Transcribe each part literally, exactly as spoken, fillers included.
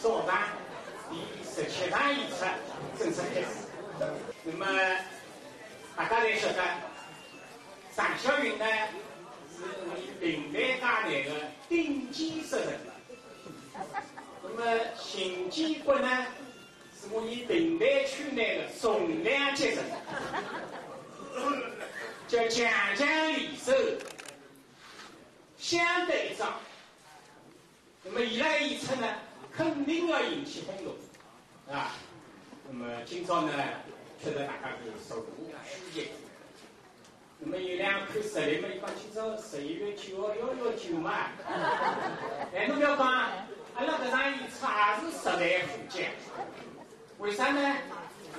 早上，第十七场演出正式开始。那么，大家侪晓得，常小云呢，是我们评弹界内的顶尖杀手。那么，邢建国呢，是我们评弹圈内的重量级人物，叫强强联手，相得益彰。 那么伊拉演出呢，肯定要引起轰动，啊。那么今朝呢，确实大家是座无虚席。那么有两看实力嘛，伊讲今朝十一月九号，幺幺九嘛。哎，侬覅讲，阿拉搿场演出也是十万火急。为啥呢？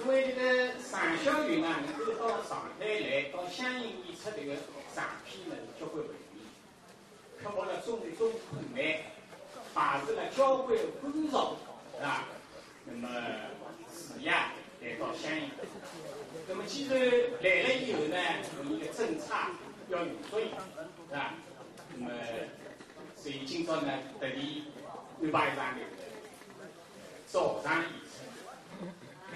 因为这个常小云啊，能够到上海来，到相声演出，这个上片呢，交关不容易。 克服了种种困难，排除了交关干扰，是吧？那么，是呀，来到相声。那么既然来了以后呢，有一个政策要运作伊，是吧？那么，所以今朝呢，特地安排一场这个早场演出。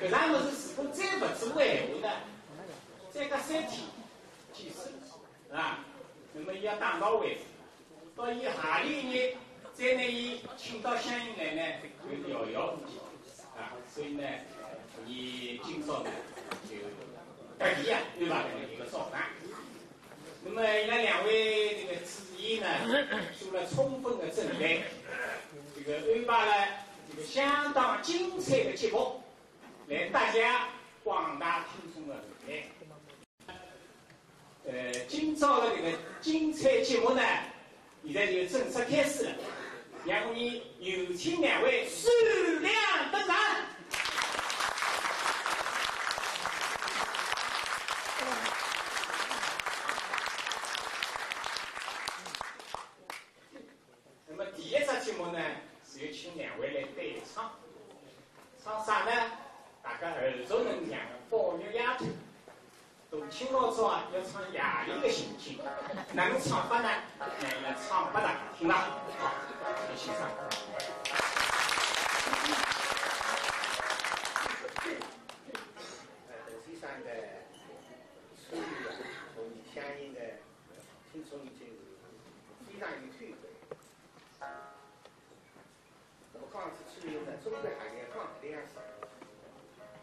搿场物事如果再勿做闲话呢，再隔三天结束。 啊，那么伊要打道回府，到伊下里一日再拿伊请到相声来呢，有点遥遥无期啊。所以呢，伊今朝呢，就特地啊，安排搿么一个早场。那么伊拉两位这个主演呢，做了充分的准备，这个安排了这个相当精彩的节目，来搭谢广大听众的热爱。 呃，今朝的这个精彩节目呢，现在就正式开始了。让我们有请两位首亮登场。那么第一只节目呢，是有请两位来对唱。唱啥呢？大家耳熟能详的《宝玉丫头》。 大清老早啊，要唱夜里的情景，哪能唱法呢？那要唱拨大家听吧。好，请欣赏。呃，先生的处理啊，和你相应的听众已经是非常有体会。 那么讲起出来呢，总归还是要讲搿两声。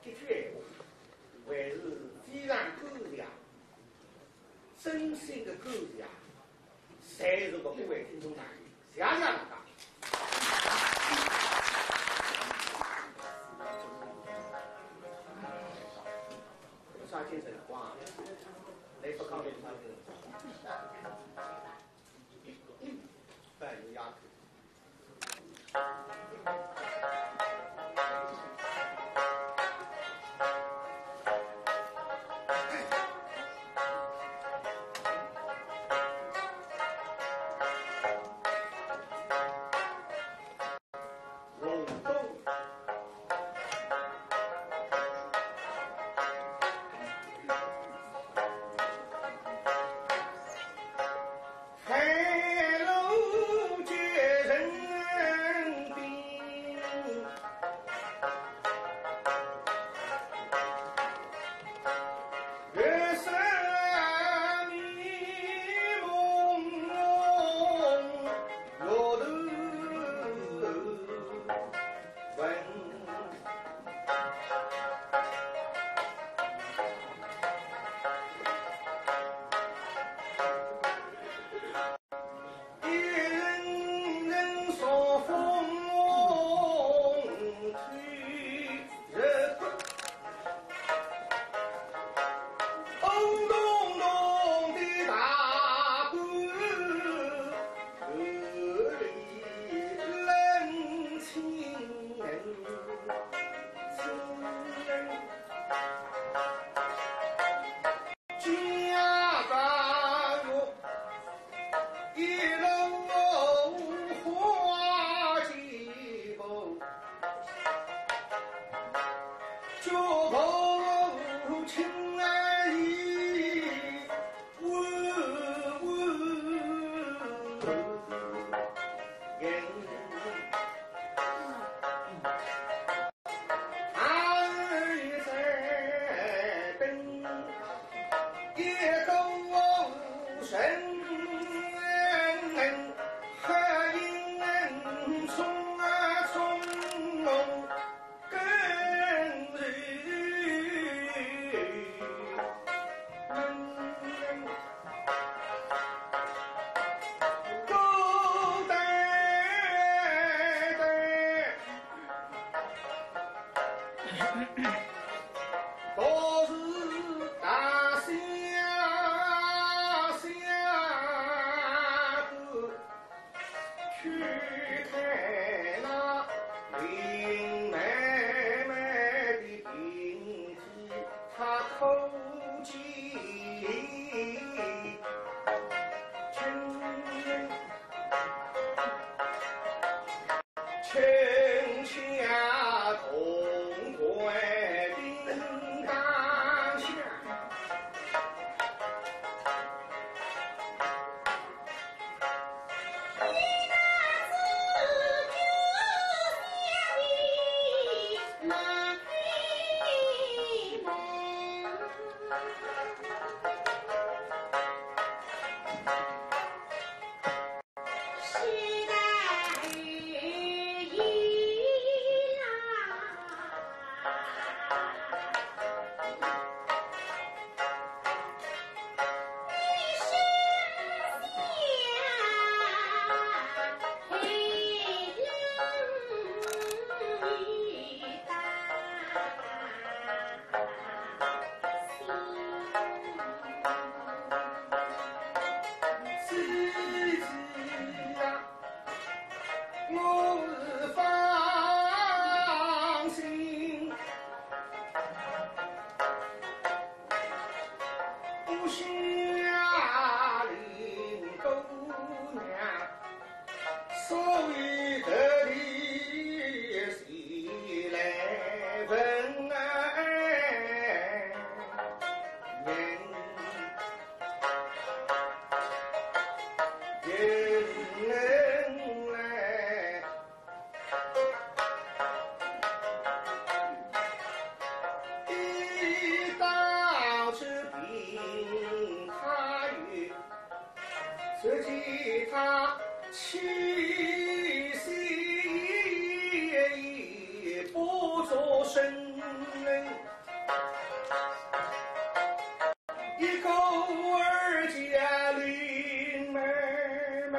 一句闲话，还是非常感谢，真心的感谢，侪是各位听众朋友，谢谢大家。有啥精神光，来不讲有啥精神光。 扮演丫头。都是大小小的去看那林妹妹的病体，她可见亲 亲家同跪叮当响。我放心，不下林姑娘。 所以特地前来问安。一到这病她又 只见她气息已不作声，一个儿叫林妹妹。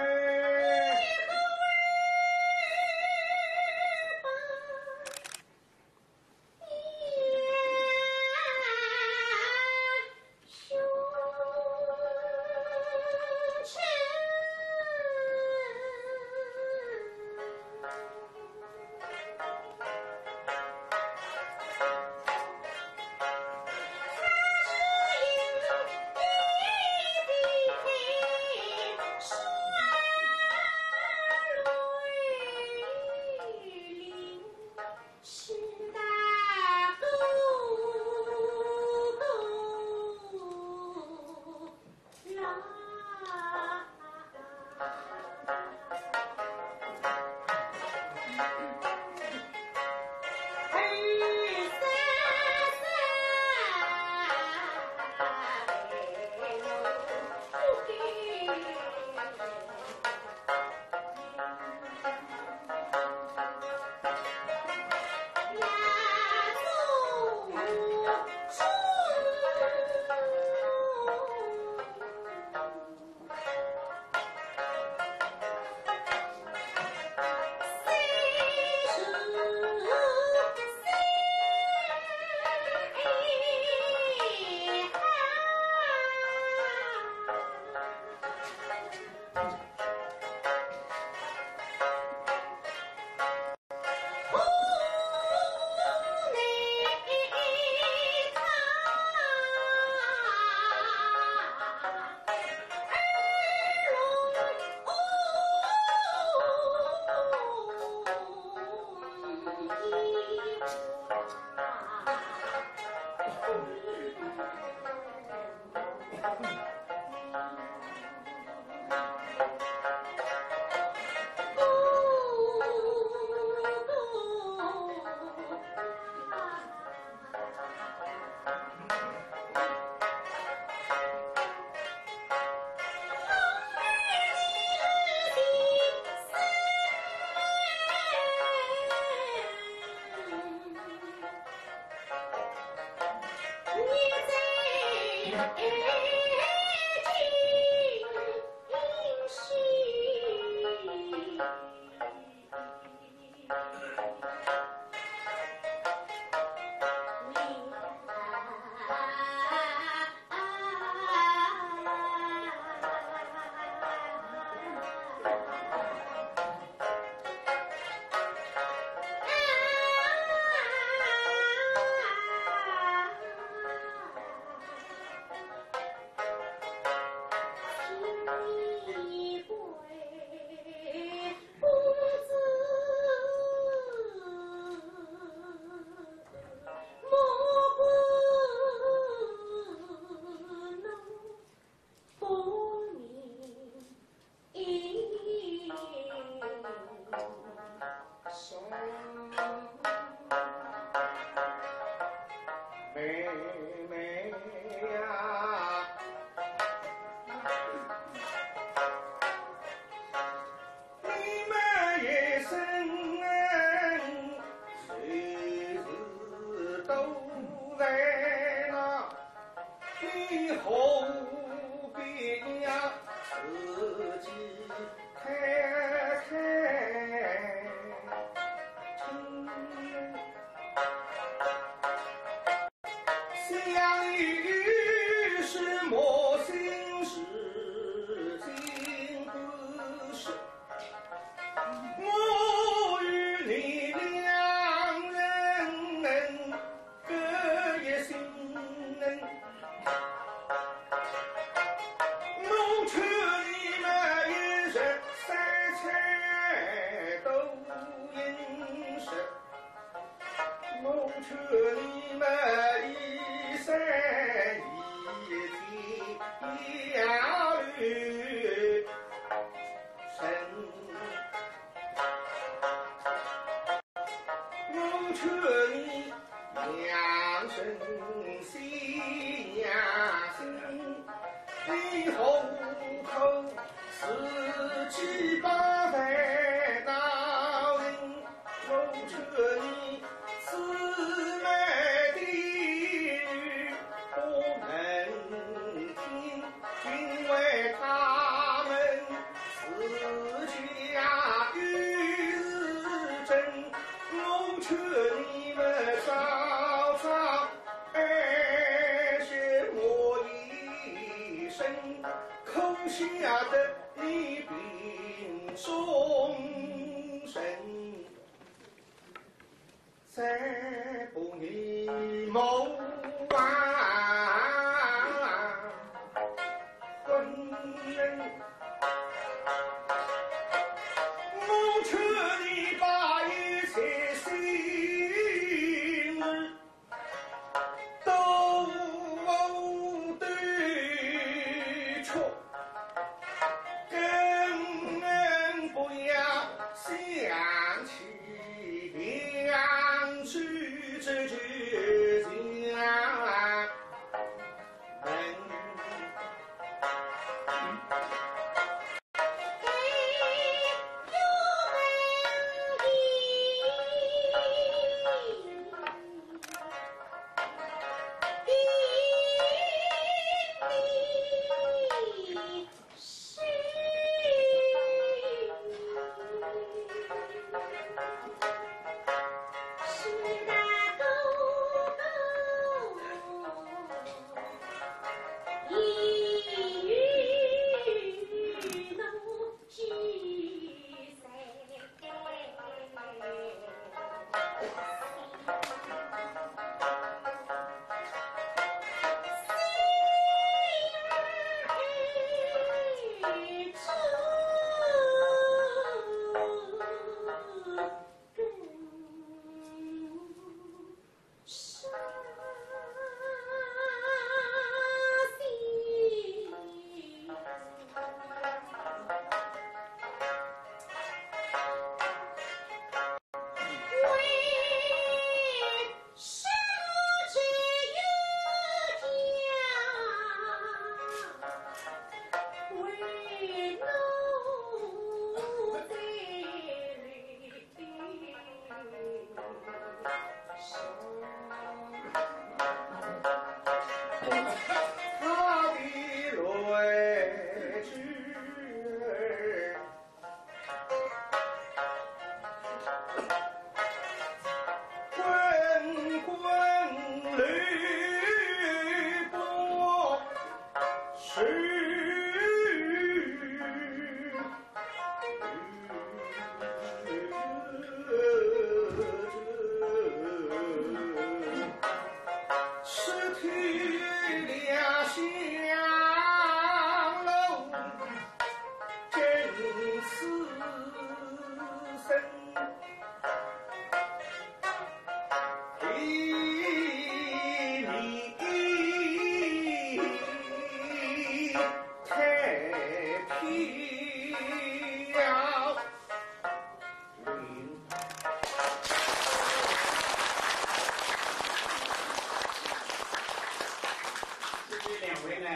这两位呢，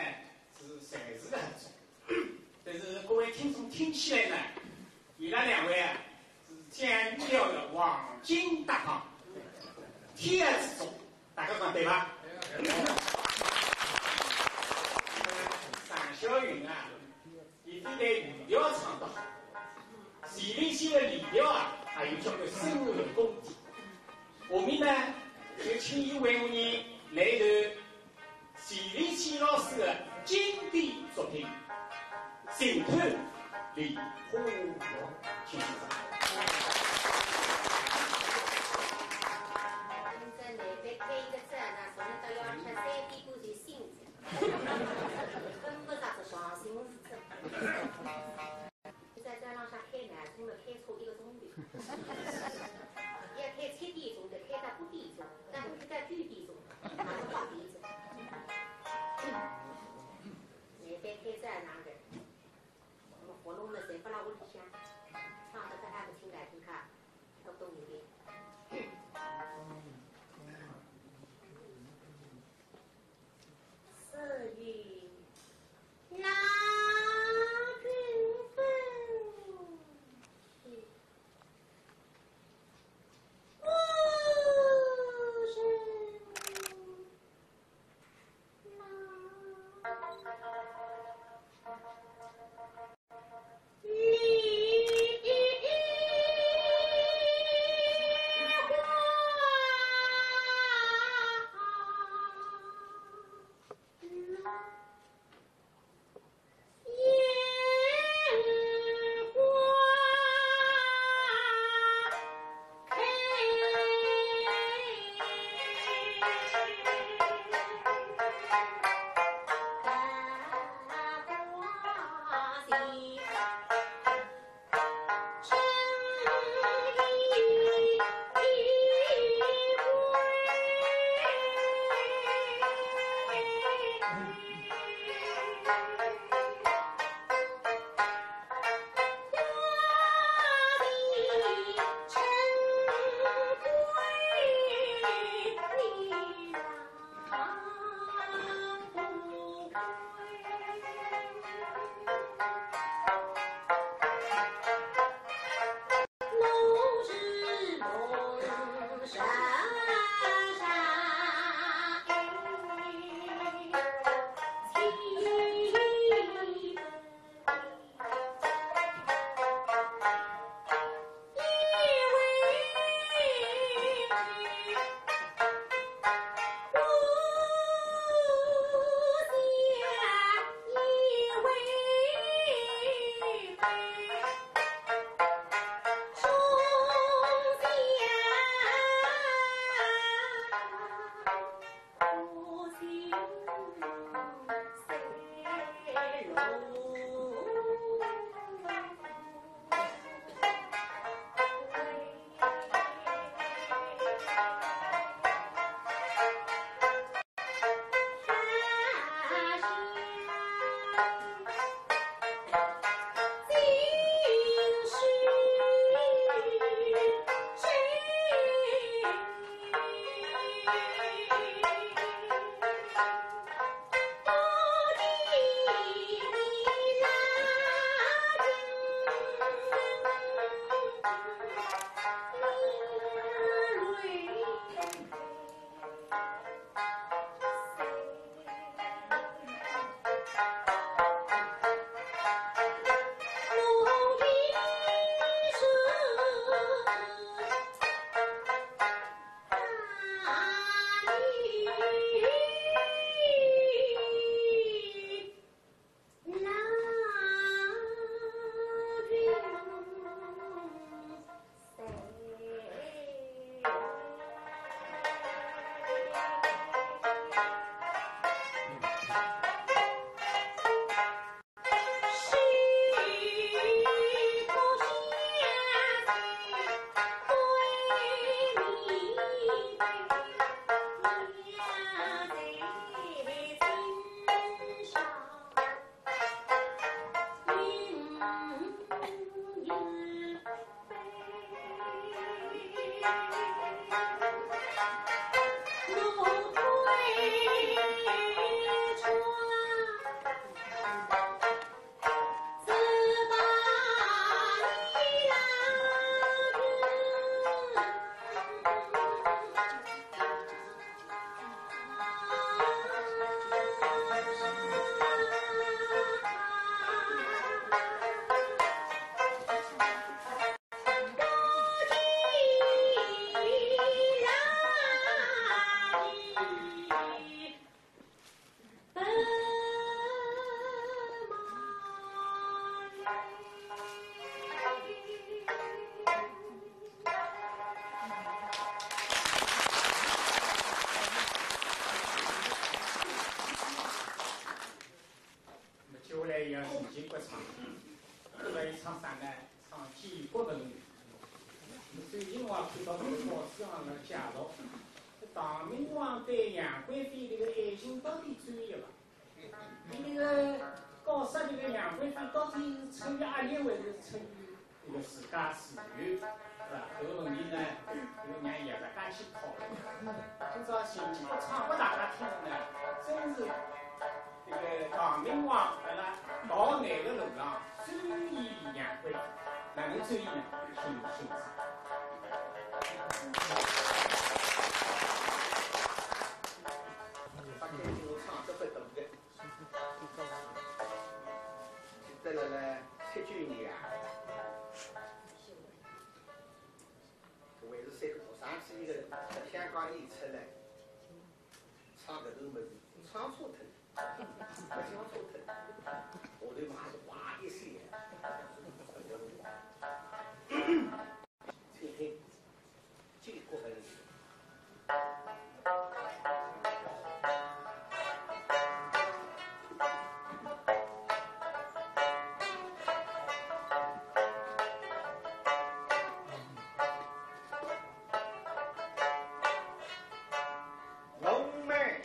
是才是个很重。 但是各位听众听起来呢，伊拉两位啊，是天与地的黄金搭档，天涯之中，大家讲对伐？常小云啊，伊非但语调唱得好，徐丽仙的理调啊，还有交关深厚的功底。下面呢，就请伊为我们来一段 徐丽仙老师的经典作品《寻头梨花落》，请欣赏。今朝难得开一个展啊，昨日到夜里向三点半就醒了，分不着这双心事。 在展浪向开呢，总归开错一个钟头。要开七点钟的，开到八点钟，那么那么接下来要进行国唱，所以唱啥呢？唱建国文。最近我看到搿个报纸上来介绍，唐明皇对杨贵妃搿个爱情到底专一伐？伊搿个搞啥搿个杨贵妃到底是出于阿烈还是出于 搿个自家自由，是吧？搿个问题呢，搿个让爷自家去考虑。今朝寻几个唱拨大家听呢，真是搿个唐明皇辣辣逃难个路浪，专一杨贵妃，哪能专一呢？请欣赏。大家听我唱，搿不懂的。 记得辣辣七九年啊，我还是三个学生子一个人，辣香港演出来，唱搿段物事，唱错脱了，唱错脱了，下头嘛还是哇一声，请听。 建国文。龙妹。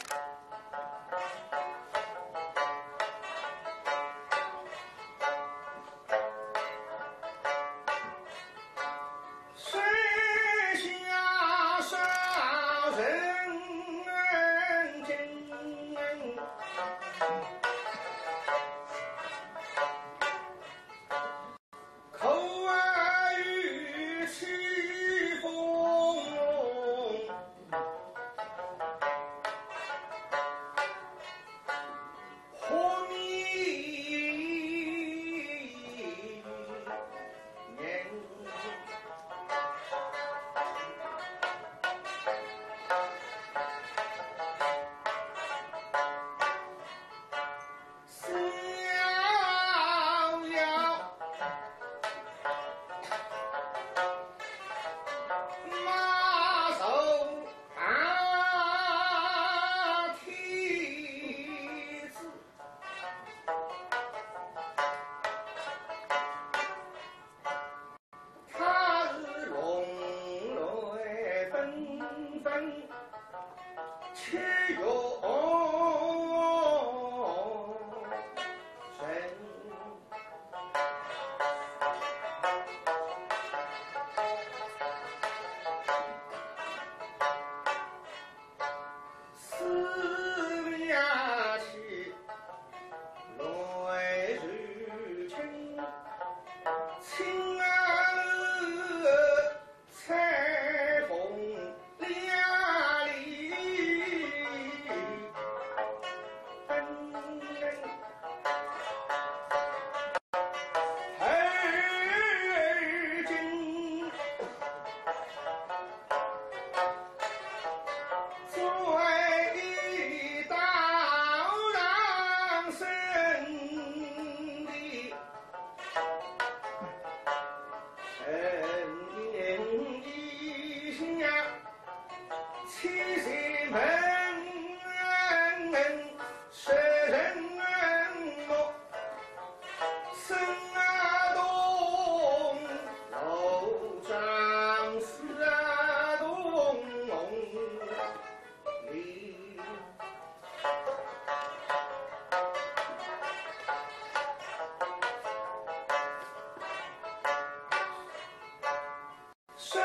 深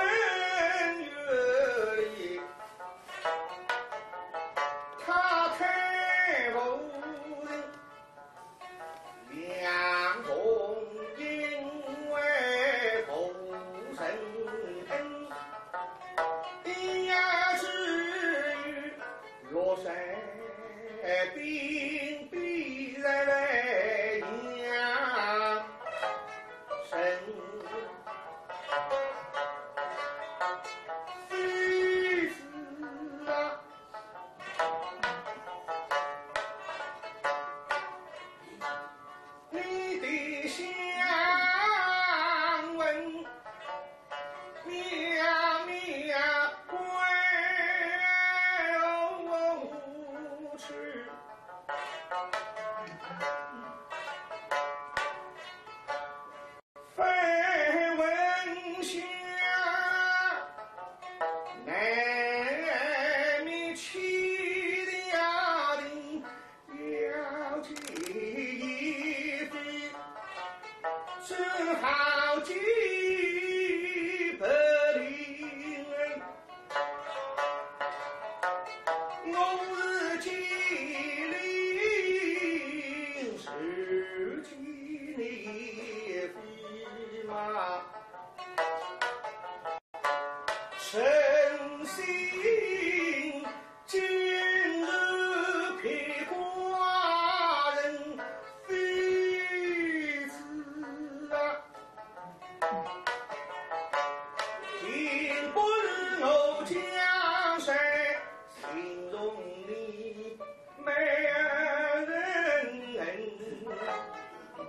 院里，太太夫人，两同因为夫人恩，一夜之语，落水冰冰在为娘身。 夫子啊，你的香魂渺渺归何处？ 分文香，难免欺压的要紧一分，只好寄不灵。 我是金陵受尽的飞马，诚心今日陪寡人飞子啊。 定不如我江山，心中你美人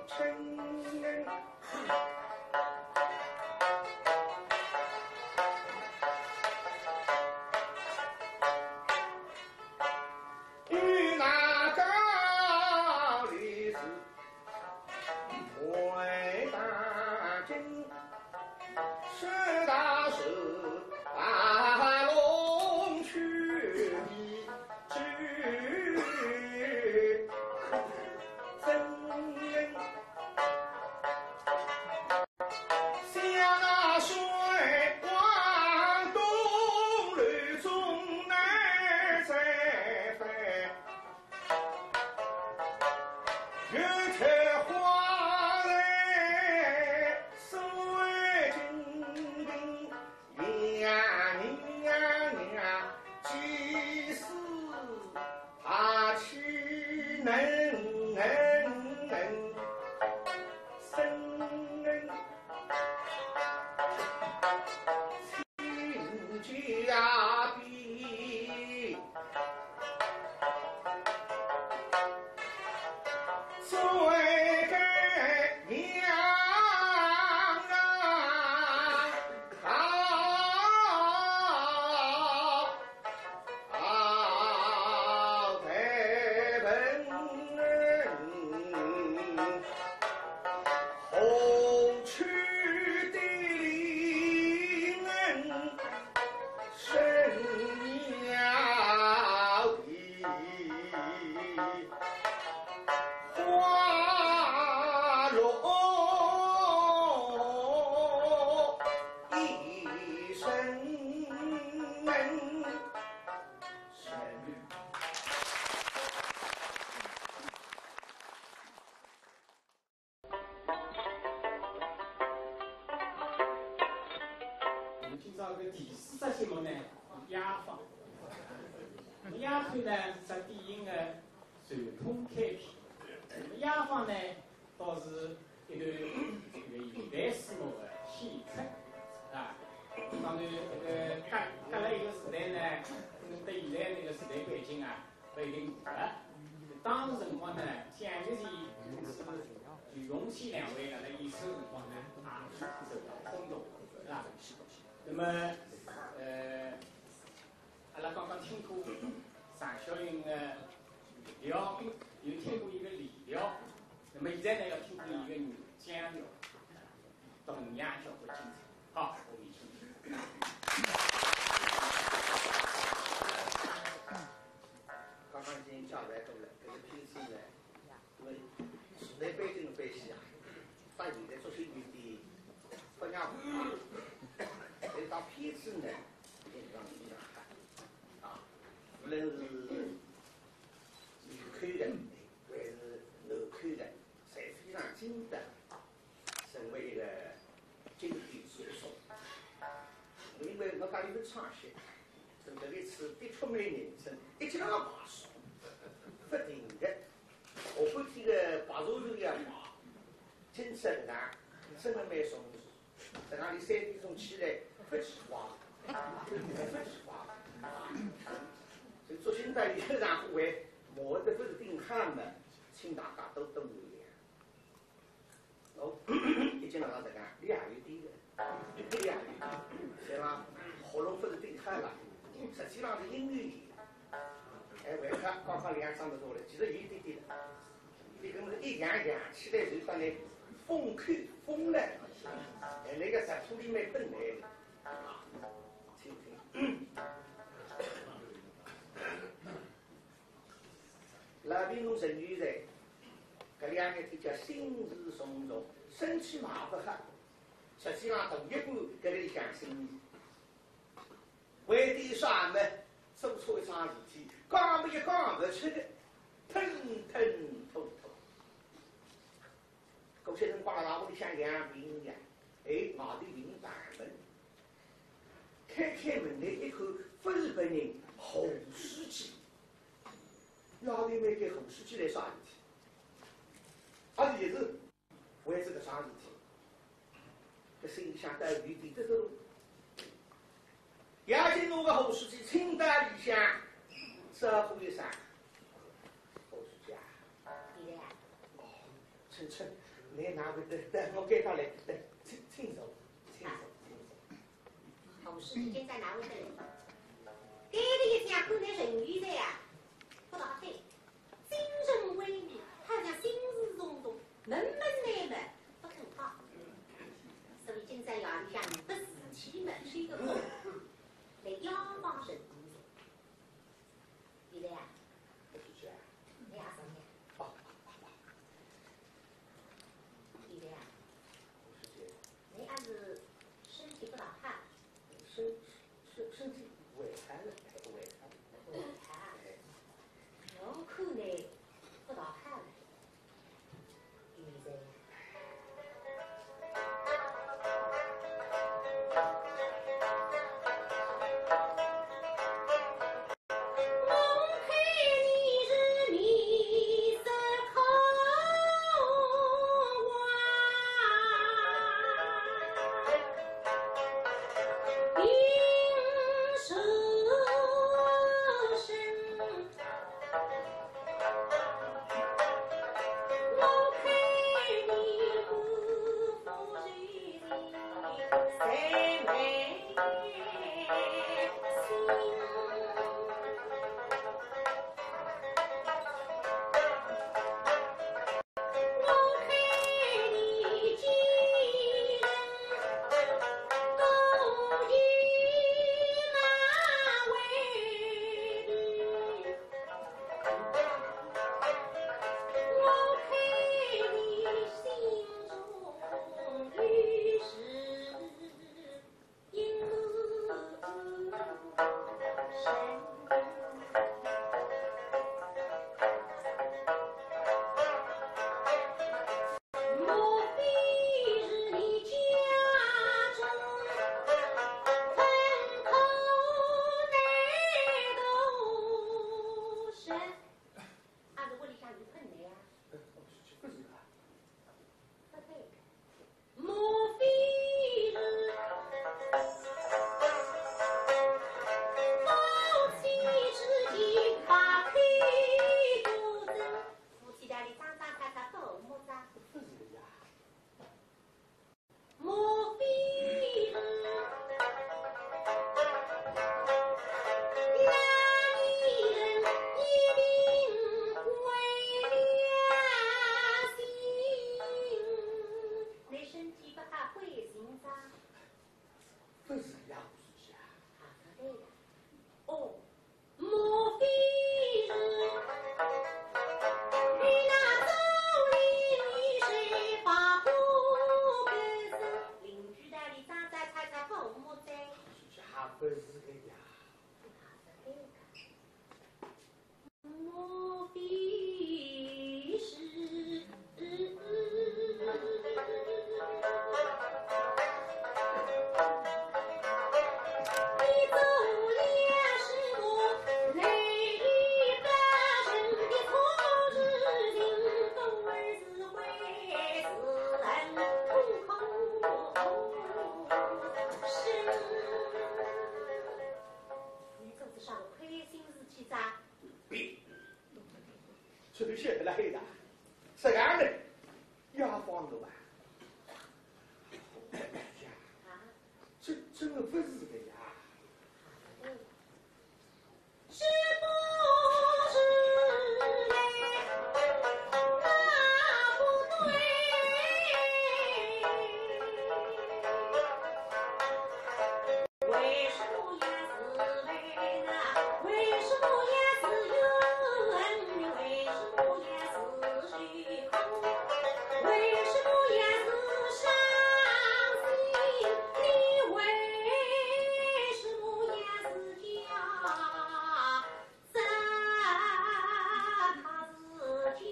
称。与那高丽子 回大京，是大是大龙去的真人。像那水往东流，中南再翻。 月台花来水晶晶，呀呀呀，几时爬起能生？ 亲家比，最该娘啊，好。 啊，太笨，何处的灵人生妙意，花落一身。 我们今朝搿第四只节目呢，是雅坊。那么雅坊呢，是典型的传统开篇。那么雅坊呢， 倒是一段这个现代书目的选择啊。当然，这个隔，隔了一个时代呢，跟现在这个时代背景啊，不一定符合。当时辰光呢，蒋介石是徐荣熹两位呢，辣演出辰光呢，也是受到轰动，是吧？那么，呃， 阿拉刚刚听过听了调，又听过一个李调，那么现在呢，要听听一个女腔调，同样交关精彩。好，我们请。刚刚已经交代过了，搿个片子呢，因为时代背景的关系啊，到现在作品有点不一样，所以到片子呢，也让人家看啊，无论是女口的还是男口的，侪非常经典，成为一个经典之作。因为我讲伊勿唱戏，搿一次的确蛮认真，一直辣排戏，勿停的。下半天个排茶船也排，今朝搿能真的蛮松弛。 等到伊三点钟起来，勿去化，勿去化。所以作兴到现在，我会得勿是顶好嘛，请大家多多原谅。哦，已经辣辣搿讲，你也有点个，你也有点，对伐？喉咙勿是顶好了，实际上是因为 哎，为啥刚刚两张的多了，其实有一点点的，伊跟我们一样样，期待就当然封口封了，哎，那个在土里面本来的，啊，听听。老兵侬陈玉岚，搿两日天叫心事重重，身体嘛勿好，实际上头一半搿个里向心事。 为点啥么？做错一桩事体，讲么也讲勿出个，吞吞吐吐。搿歇辰光辣屋里向养病呀，哎，外头有人叩门，开开门来一看，勿是别人，侯书记。丫头们，该侯书记来啥事体？阿是也是 为仔搿桩事体，搿心里向倒有点得得咯。要紧拿个侯书记请到里向，招呼一声，侯书记啊。现在啊。哦，请，请，来，哪会得，等我赶到来，来，请，请坐，请坐，请坐。 侯书记今朝哪会得来？该个一天看来陈玉岚啊，勿大对，精神萎靡，好像心事重重，闷闷难耐，勿肯讲。所以今朝夜里向有个事体嘛，是一个梦，来央房陈玉岚。 现在啊，侯书记啊。你也生病？哦，现在啊，侯书记。你还是身体不大好。身，身，身体胃寒了，胃寒。胃寒啊？哎。啥？别，这个写的来的，是俺们雅芳的吧？哎呀，这这个不是的呀。 是不是嘞？那不对。为什么呀是嘞那？为什么呀是怨？为什么呀是谁苦？为什么呀是伤心？你为什么呀是叫 你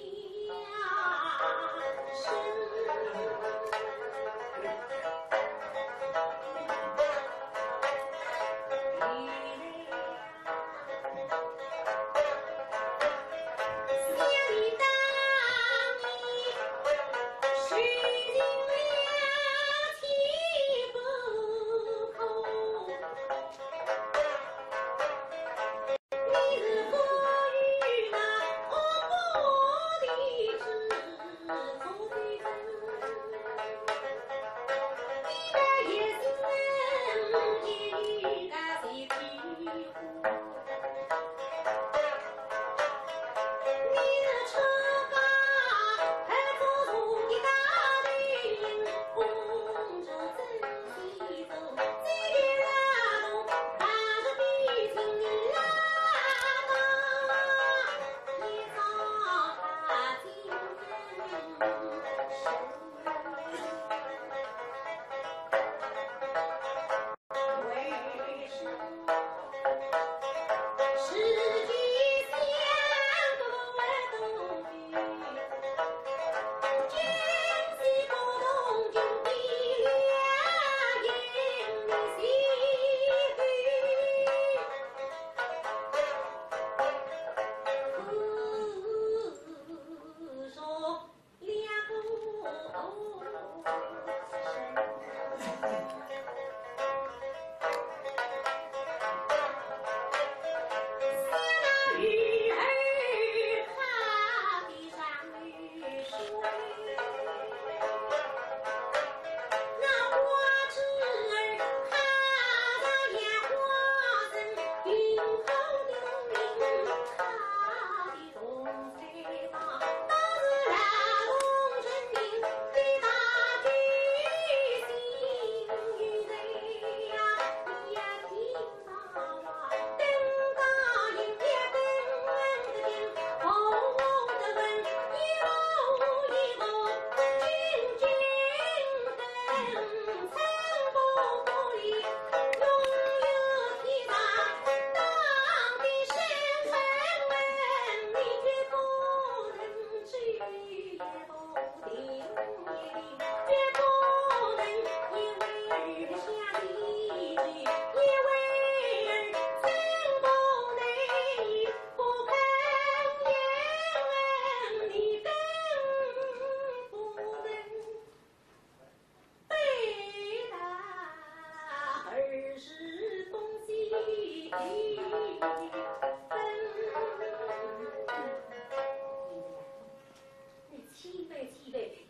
千万千万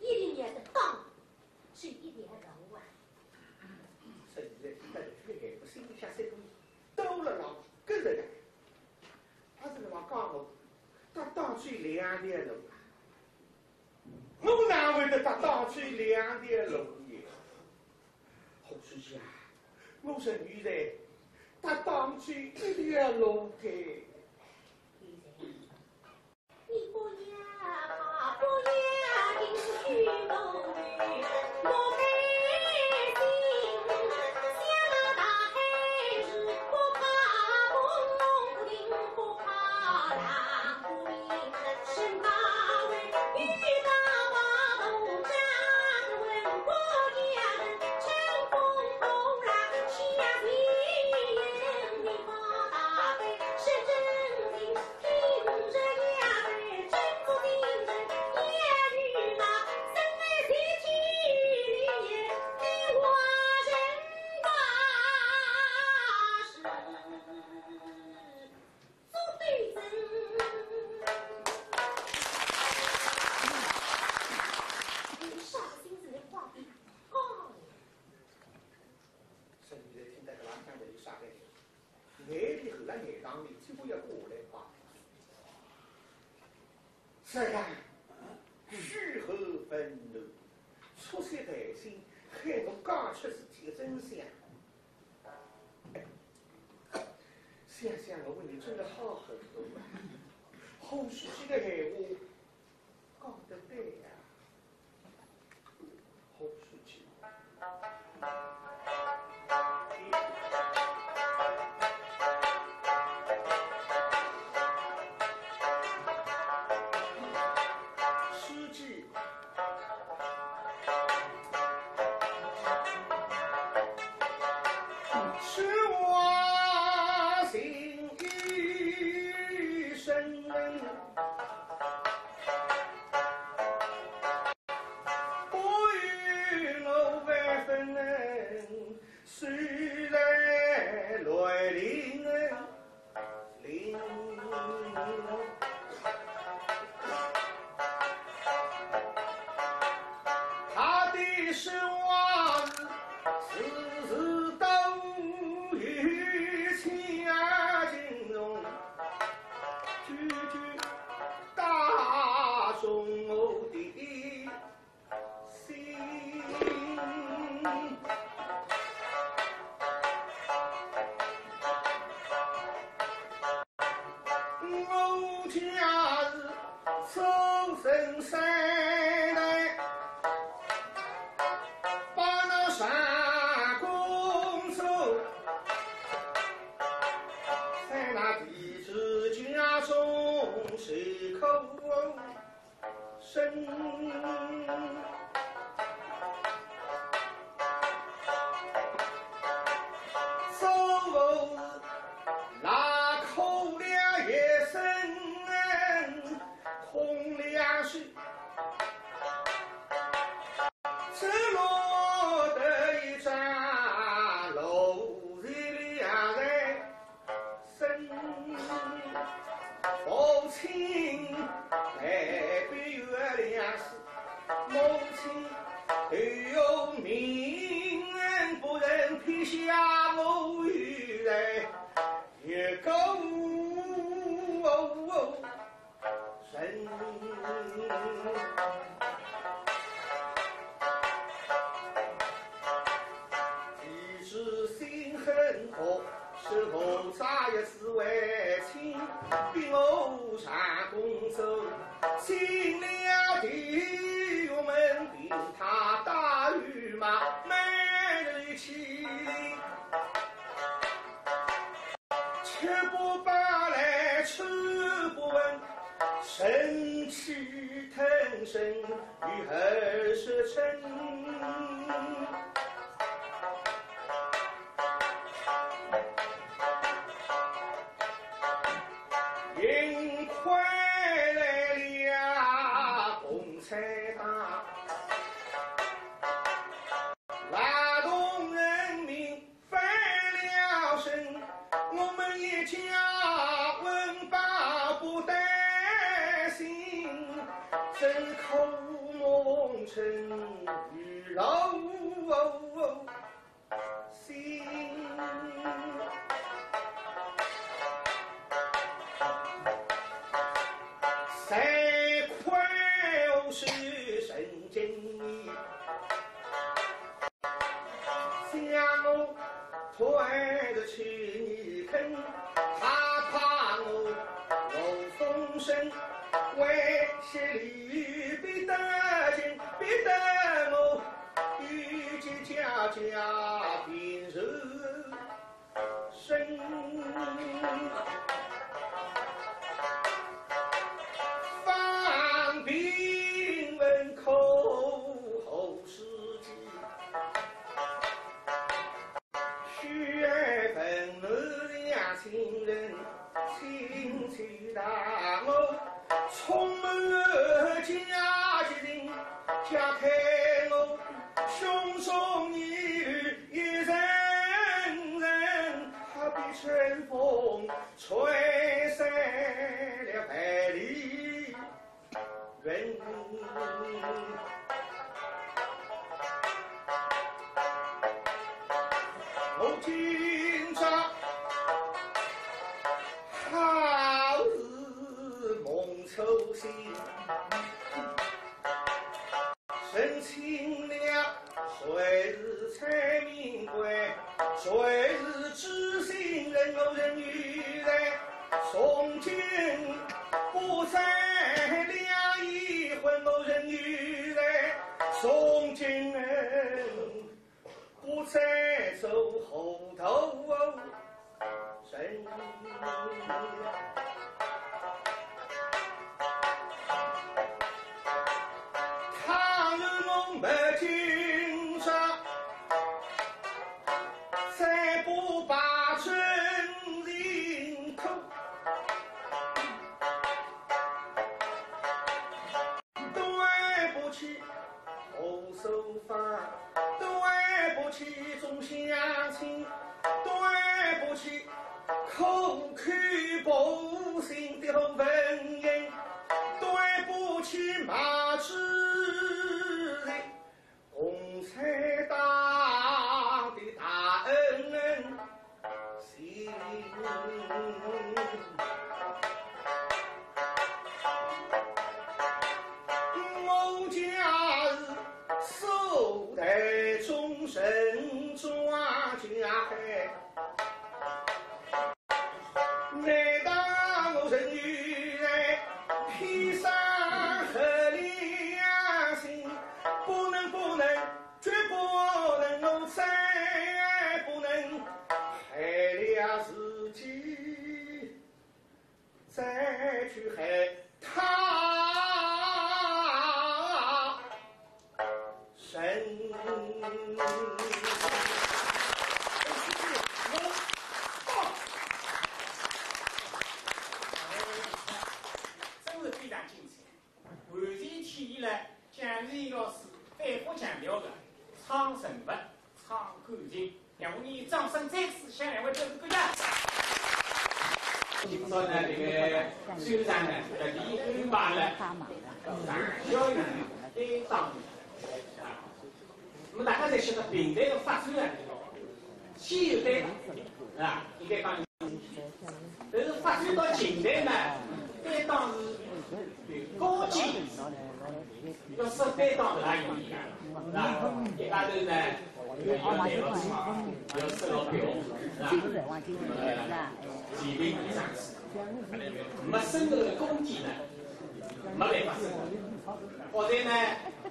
一定要得当，是一条路啊。所以在这个海不心里想，这个都了老跟着的，他是那么讲我，他当初两条路啊，我哪会得他当初两条路呢？好书记啊，我说你在，他当初一条路的。 是真堂里，只不过要过来吧。是啊，许侯愤怒，促膝谈心，喊我讲出事体的真相。想想我为你真的好很多啊。侯世杰的闲话讲得对呀、侯世杰。世杰。 是我心意深，不与我分，谁来来临？ 他的失望，时时都有千斤重，句句打中我的 心。我家是出身山南，把那山公子，在那地主家中受苦。 生。祖父那苦了一生空粮食，只落得一张落在两人 生。父亲待必有粮食，母亲对我命不能撇下我于人，一个人。 其实心很苦，是我再一次为情，逼我上公主，进了地狱门，凭他打与骂，每日欺凌。 吃不饱来吃不温，忍气吞声与儿说成。幸亏来了共产党，劳动人民 翻了身，我们一家温饱不得行，真苦梦成雨露新。谁亏我是神经病？ 想我推着去泥坑，他怕我漏风声，为些利益逼得紧，逼得我与其家家贫如生。方平问苦后世间， 许儿问我两亲人，亲戚大我，充满家己人，家开我胸中一人人，好比春风吹散了万里 云。我今朝心。认清了，谁是采苹官，谁是知心人，我人有罪。从今不再两意，我人有罪。从今 不再做糊涂人。倘若我没今朝，再不把真情吐。 对不起，何守法，对不起，众乡亲，对不起，苦口婆心的文英，对不起，马志立。 共产党的大恩情。我家是首代忠臣庄稼汉， 难道我人有罪，披上黑良心，不能，不能，绝不能，我再不能害了自己，再去害他人。真是非常精彩，完全体现了蒋瑞老师反复强调的唱人物、唱感情。让我们掌声再次向两位表示感谢。今朝呢，这个首场呢，特地安排了张小云担当啊。 那么大家侪晓得评弹个发展啊，先有担当，啊，应该讲，但是发展到琴弹呢，担当是有高低，要说担当勿大容易啊，是吧？一家头呢，要弹牢唱，要说牢表，是吧？呃，前面一张子，没深厚个功底呢，没办法深厚。好在呢，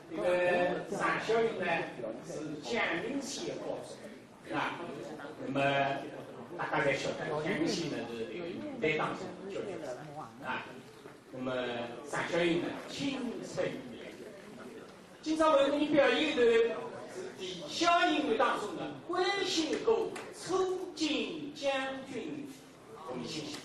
这个张小云呢，是蒋云仙个高足，啊，那么大家侪晓得，蒋云仙呢是担当是角色，啊，那么张小云呢，青出于蓝。今朝为我们表演的是在小云当中呢，关系过《初进将军府》。 我们谢谢。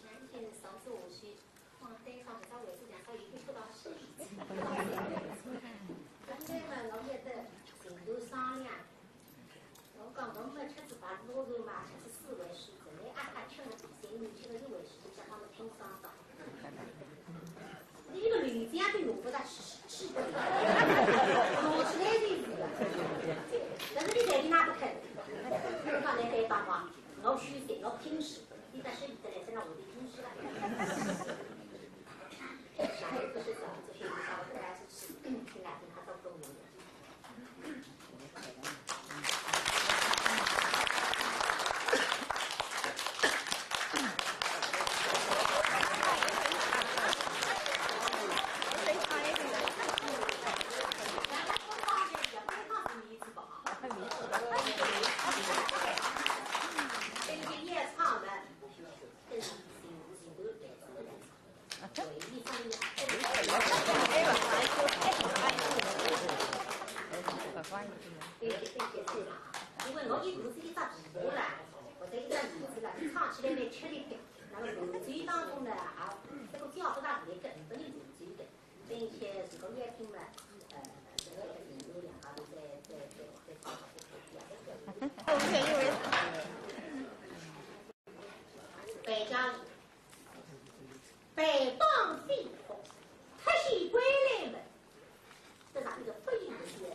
相信上次下去，放单上搿只位置，两只已经不到十米。刚才嘛，我也在前头商量， 我讲我们吃仔白菜嘛，吃仔四位数，本来阿哈吃了三位吃了一位数，叫他们拼双档。你个流量都用不到吃吃的，弄出来就是的。但是你在你那不肯，你讲来该帮忙，我虚心，我拼死，你但是你得来在那我的拼死了。下一个是啥？就是你找我来是吃，你来跟他做朋友的。 因为我一肚子一只皮包啦，或者一只椅子啦，唱起来蛮吃力的。那么流水当中呢，啊，这个脚不大力的，不能流水的。等一些如果要听了，呃，这个有两个都在在在在唱。北疆。 北方飞鸿，特使归来门，这是一个飞行的学生。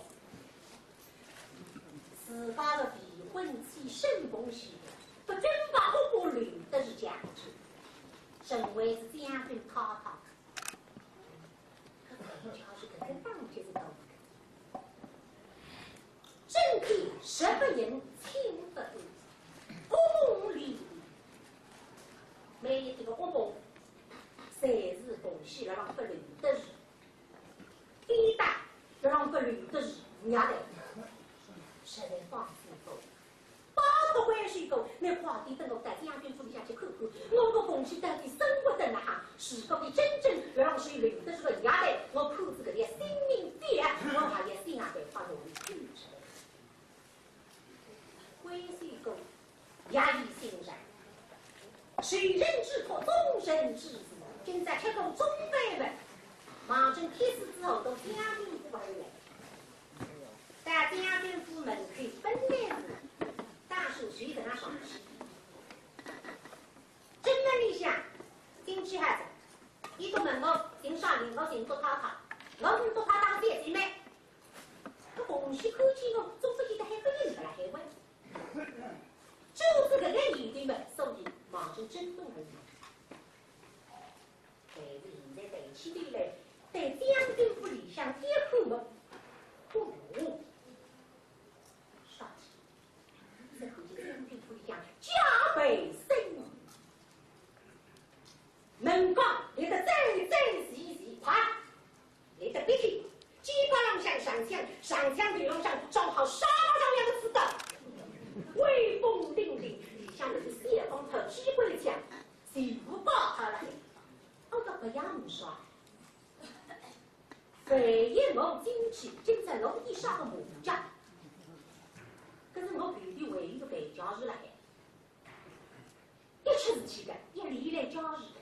娘嘞，实在放心不下。拜托关相公，倷快点带我到将军府里向去看看，我个凤喜到底生活得哪哈？如果伊真正要让伊留得住个娘嘞，我看仔搿条性命短，我还要想办法拿伊救出来。关相公 夜已深深，受人之托，忠臣之事，今朝吃过中饭饭，望准天色之后到将军府而来。到将军府门口本来是打算随等伊上去，正门里向进去好哉，伊笃问我寻啥人，我寻笃太太，我是笃太太个小姐妹。 搿凤喜看见我，总勿见得还勿认得了，还问。就是搿个年纪嘛，所以望准正门而来。但是现在抬起头来，对将军府里向一看嘛，哦哟，啥体？只看见将军府里向戒备森严，门框立得整整齐齐，啪！ 立得笔挺，肩胛浪向长枪，长枪头浪向装好杀马当样个刺刀，威风凛凛，里向头是小方头机关枪，全部摆好了。我倒勿要唔说，万一我进去，今朝我一杀个麻将，搿是我后头还有个备家伙辣海。 一出事体个，一连串家事个，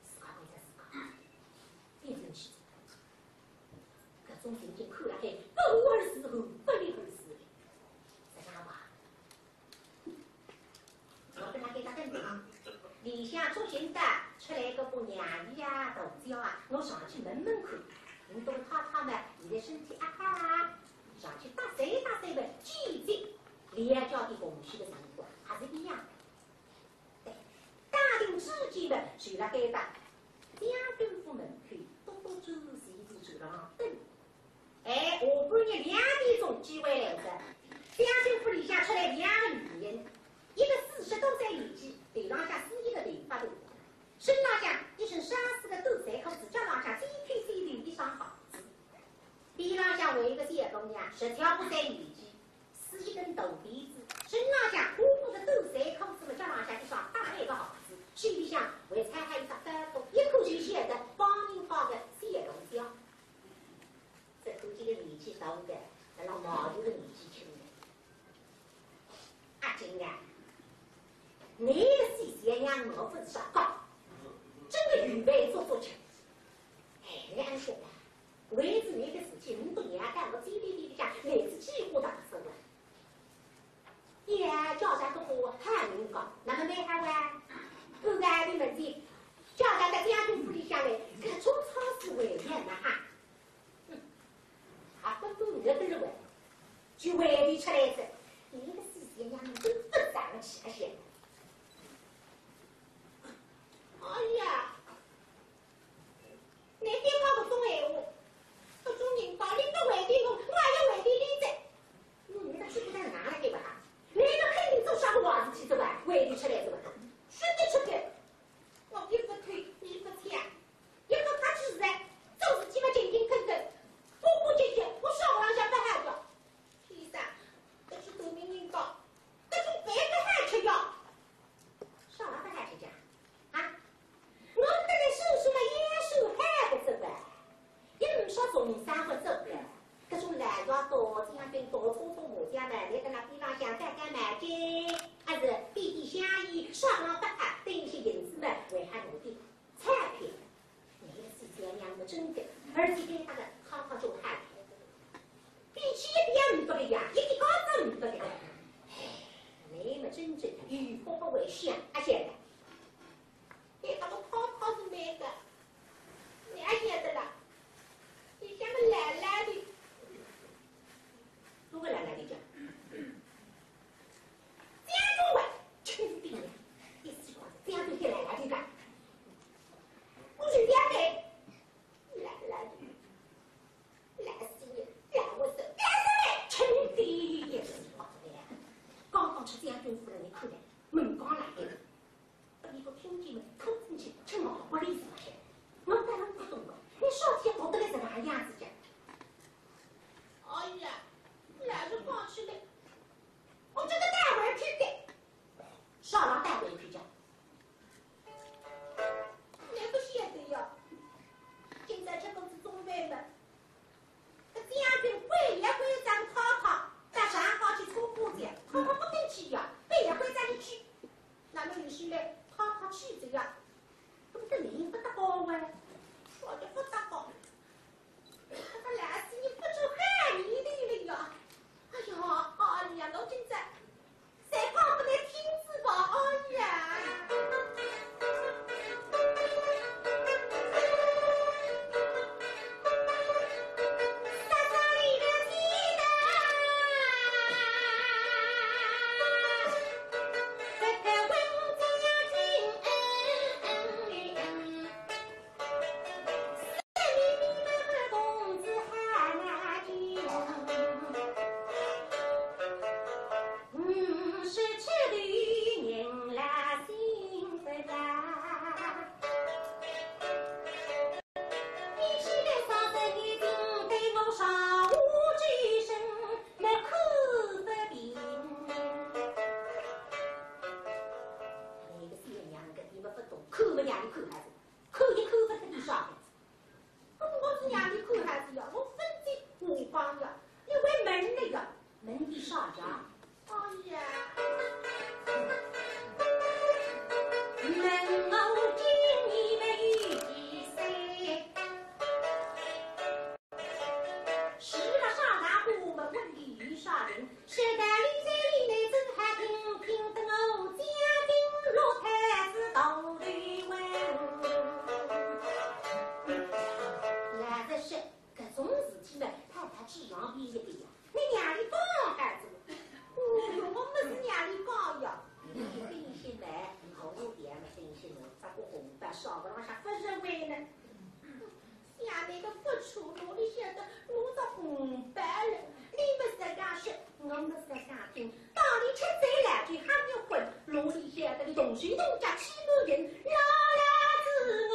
自家关照自家，变成气。搿种情景看了海，不而自后，不立而自立。实梗话，我跟伊搭等等，里向做寻个出来个把娘姨啊、大姐啊，我上去问问看。倷笃太太嘛，现在身体阿好啊？上去搭讪搭讪嘛，见见 两家头凤喜个辰光还是一样的。对，打定主意了，就辣该搭将军府门口笃笃转转，就辣等。哎，下半日两点钟机会来哉，将军府里向出来两个女人，一个四十多岁年纪，头浪向梳一个头发头，身浪向一身沙丝个短衫裤子，脚浪向尖尖尖头一双鞋子。 边浪向还有一个小姑娘，十七八岁年纪，梳一根大辫子，身浪向花布个短衫裤子么，脚浪向一双大个鞋子，手里向还搡好一只包袱，一看就晓得帮人家个小同乡。只看见个年纪大个，辣辣骂伊个年纪轻个。 阿金啊，倷个死相娘我勿是瞎讲，真个有饭做做吃。哎，倷阿晓得，为仔倷个事体，倷笃娘家我嘴里里向来仔几化大声了。呀，叫啥个话喊人讲，那么蛮好啊。搿个阿弟们子，叫啥个将军府里向来，搿种差事为难呐哈。 哼，还勿够热个了喂，就外头出来哉，倷个死相娘都勿争气啊，现在。哎呀，倷覅讲搿种闲话，搿种人家，倷勿回头我，我也要回头倷哉。倷，倷个屁股蛋哪能对勿啦？倷个肯定做啥个坏事体哉哇，外头出来哉哇，说得出个。 我一勿偷，二勿抢，一勿拍主子，做事体嘛勤勤恳恳，干干净净，我上浪向勿好个。天生，搿种大名人家，搿种饭勿好吃呀。啥勿好吃呀？啊？我等来算算嘛，也算好个哉哇。 也勿说从啥勿做个，搿种老早到将军到搓搓麻将呢，辣辣边浪向干干毛巾，还是点点香烟，上浪搭啊，等一歇银子嘛，还好弄点钞票。倷个死相娘么真个，而且跟伊搭个好好做好。脾气一点也勿个呀，一点高招勿个。哎，倷么真正有福不会享，阿晓得。 哎，搿个泡泡是美个，倷阿晓得啦？里向么蓝蓝的。哪个蓝蓝的讲？江中文，轻点呀，意思是讲江中些蓝蓝的讲。我是两个，蓝蓝的，蓝色的，蓝我是蓝色的，轻点也是讲的呀。刚刚出江中府了，你看看，门刚来的。这道理在里面真好听，听得我家庭落太子头里问。老实说，搿种事体嘛，太太至上便宜的呀。你娘里讲还是？哦哟，我么是娘里讲呀。你定心来，好一点嘛，定心来，咋个红包少个浪向勿实惠呢？ 想那个不错，哪里晓得弄着红包了。你们自家说，我们自家听。当你吃醉了，就还没有混，哪里晓得你动手动脚起满人，老来子我，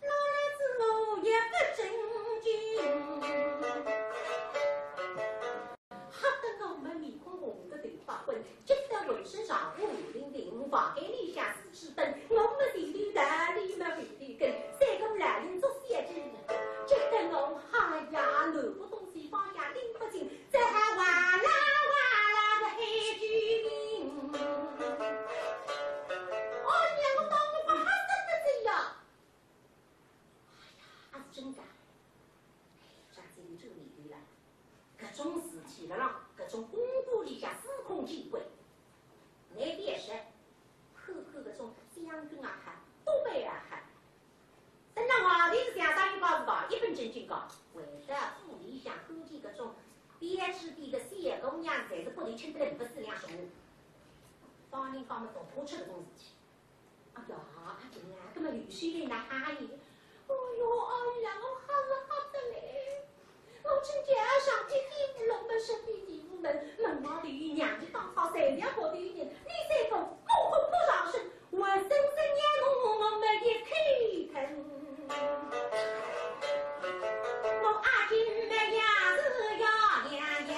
老来子我也不正经。 吓得我们面孔红得头发昏，急得浑身上下汗淋淋，房间里向四处奔，我们前头逃，伊们后头跟，三个老人捉小鸡，急得我哈呀，南北东西方向拎不清，只好哇啦哇啦的喊救命。哎呀，我当我吓死了呀！ 哎呀，阿是真个。哎，啥子你这个面对了？搿种事体了啦，搿种公馆里向司空见惯。难别说，看看搿种将军也好，督办也好。等到外头是像啥人讲是讲，一本正经讲，回到府里向看见搿种标致点个小姑娘，侪是骨头轻得来勿是两重。方林讲么，大怕出搿种事体。 哎呀，阿金啊，搿么刘秀来哪哈伊？哎哟，哎呀，我吓是吓得嘞！我今朝上天地府龙门，神地地府门，门外头有娘舅当差，侪是要跑头人，你再讲，我恐怕上身，活生生要弄我没一口疼。我阿金么也是要呀呀。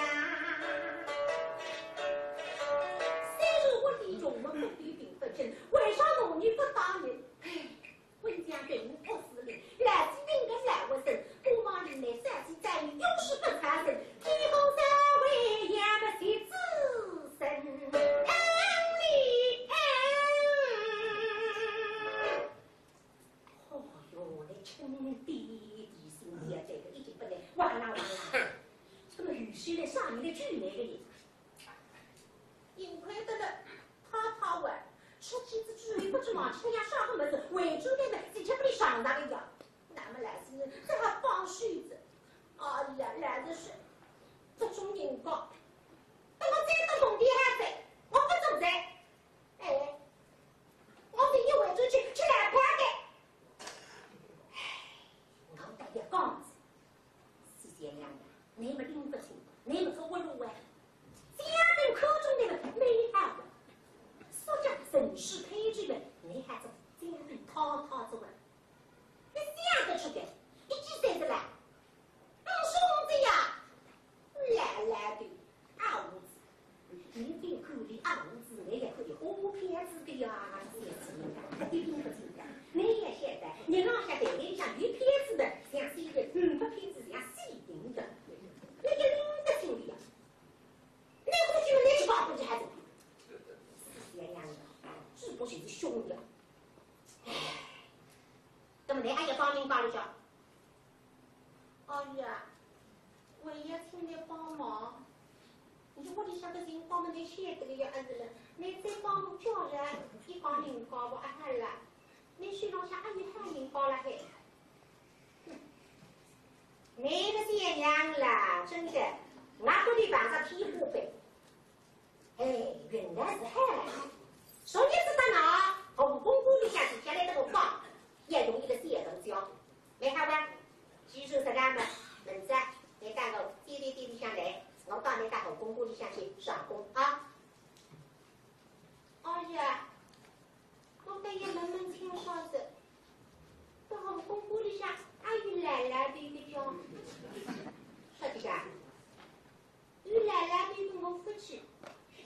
虽然我的穷，我骨头并不轻，为啥我你不打人？ 哎，混账，对我不势利，老子命个老活生，不忙人来三十载，永世不超生，天公三位也不是子孙。恩里恩。哦哟，那亲爹爹心里啊，这个已经不能哇啦哇啦。那么有些人上面的巨美的人，幸亏得了。 太太哇，出去之后不知忘记脱要啥个物事，回转来嘛，直接拨伊上当一样。那么老实人只好放手哉。哎呀，老实说，搿种人讲，等我再到工地上去，我勿做哉。哎，我是一回转去吃老本的。哎，我大爷讲子，是这样的。 你们拎勿清，你们做活路啊？将军看中你们，你还不？说叫人事配置了，你还做将军套套做啊？你想得出的，一记三十啦？嗯，兄弟呀，来来的，二五子，你听看你二五子，你也可以花片子的呀，这些事情啊，你拎勿清的。你也晓得，你老晓得，你像有片子的，像西人，嗯，不片子像西人的，你就拎得清的呀。 那过去嘛，那是讲过去还是？是这样的，只不过是凶的。唉，那么你还要帮人家里讲？哎呀，我也请你帮忙。你屋里向个情况嘛，你晓得个呀，儿子了，你再帮我叫人，一帮人家我还好了。 你手浪向还有好人家了嘿。哼，你个小娘啦，真的，我不得碰着天花板。哎，原来是海。昨日子到那，红公馆里向是下来的个话，要用一个小头教，没好吧？既然是这样嘛，明朝你带我爹爹店里向来，我带你到红公馆里向去上工啊。哎呀， 我倒要问问清爽子，搿红公馆里向还有老老头个叫？啥个呀？有老老头个我勿去。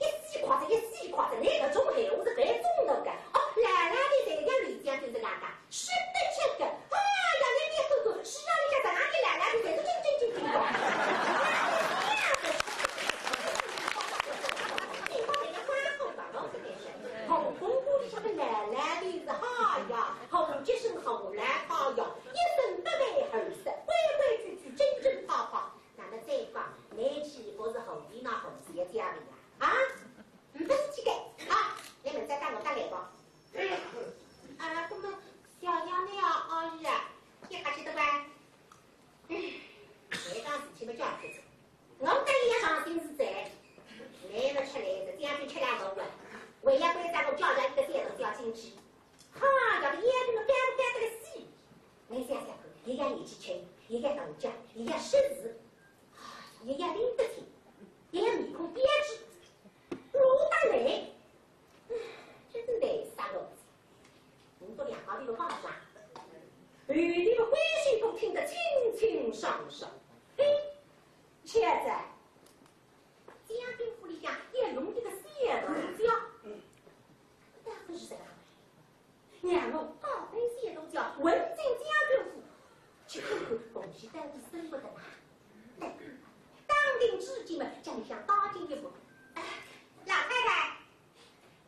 一死快哉，一死快哉，你搿种闲话是白种的个。哦，老老头在讲里向就是俺家，是的，这个。哎呀，你别看看，是啊，你看咱家里老老头侪是正正经经的。红公馆里向个老老头子，哎呀，红脚生好来，哎呀，一身年纪轻，也要当家，也要识字，也要拎得清，也要面孔标致，落得来，唉，真是难煞我哉。我们两家头个话讲，后头个关系都听得清清爽爽。嘿，现在将军府里向也弄一个小头家，到底是啥个？ 让我高官小头家混进将军府，去看看凤喜到底生活得哪能。打定主意嘛，叫里向踏进一步。哎，老太太，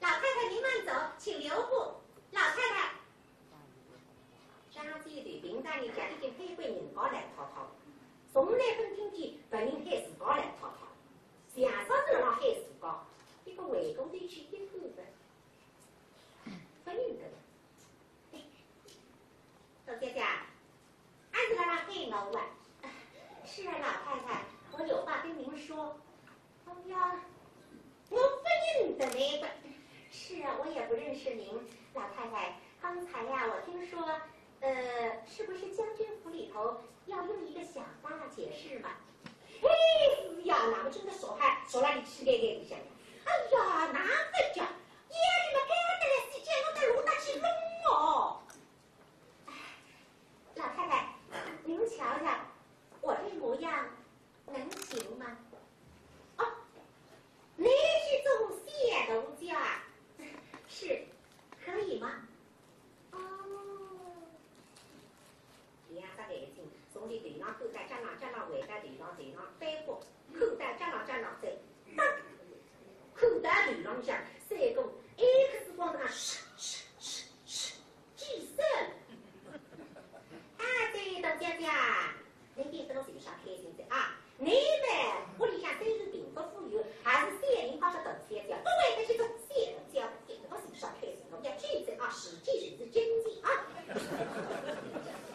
老太太您慢走，请留步。老太太，张姐对平常人家已经配过人家来讨讨，从来不听见别人喊自家来讨讨，像煞是辣辣喊自家，一个回过头去一看吧。 不认得了。哎，大姐姐，俺是辣辣喊我啊。是啊，老太太，我有话跟您说。哎呀，我不认得那个。是啊，我也不认识您，老太太。刚才呀，我听说，呃，是不是将军府里头要用一个小大姐是吗？哎，是呀，那么真的说还说了你去该该一下。哎呀，那不叫。 夜里么该得来时间，我得落得去弄哦。哎，老太太，您瞧瞧，我这模样能行吗？哦，你是做小头家啊？是，可以吗？哦。 两只眼睛从伊头浪看到脚浪，脚浪回到头浪，头浪翻过，看到脚浪，脚浪再，当，看到头浪向，三个X光灯啊，唰唰唰唰，几声。啊，这大姐姐，侬听得我心上开心的啊。 侬嘛，屋里向虽然贫富富有，还是小人家个大小姐，不会得去做小头家，我心上开心，我要举证啊，实际就是真的啊。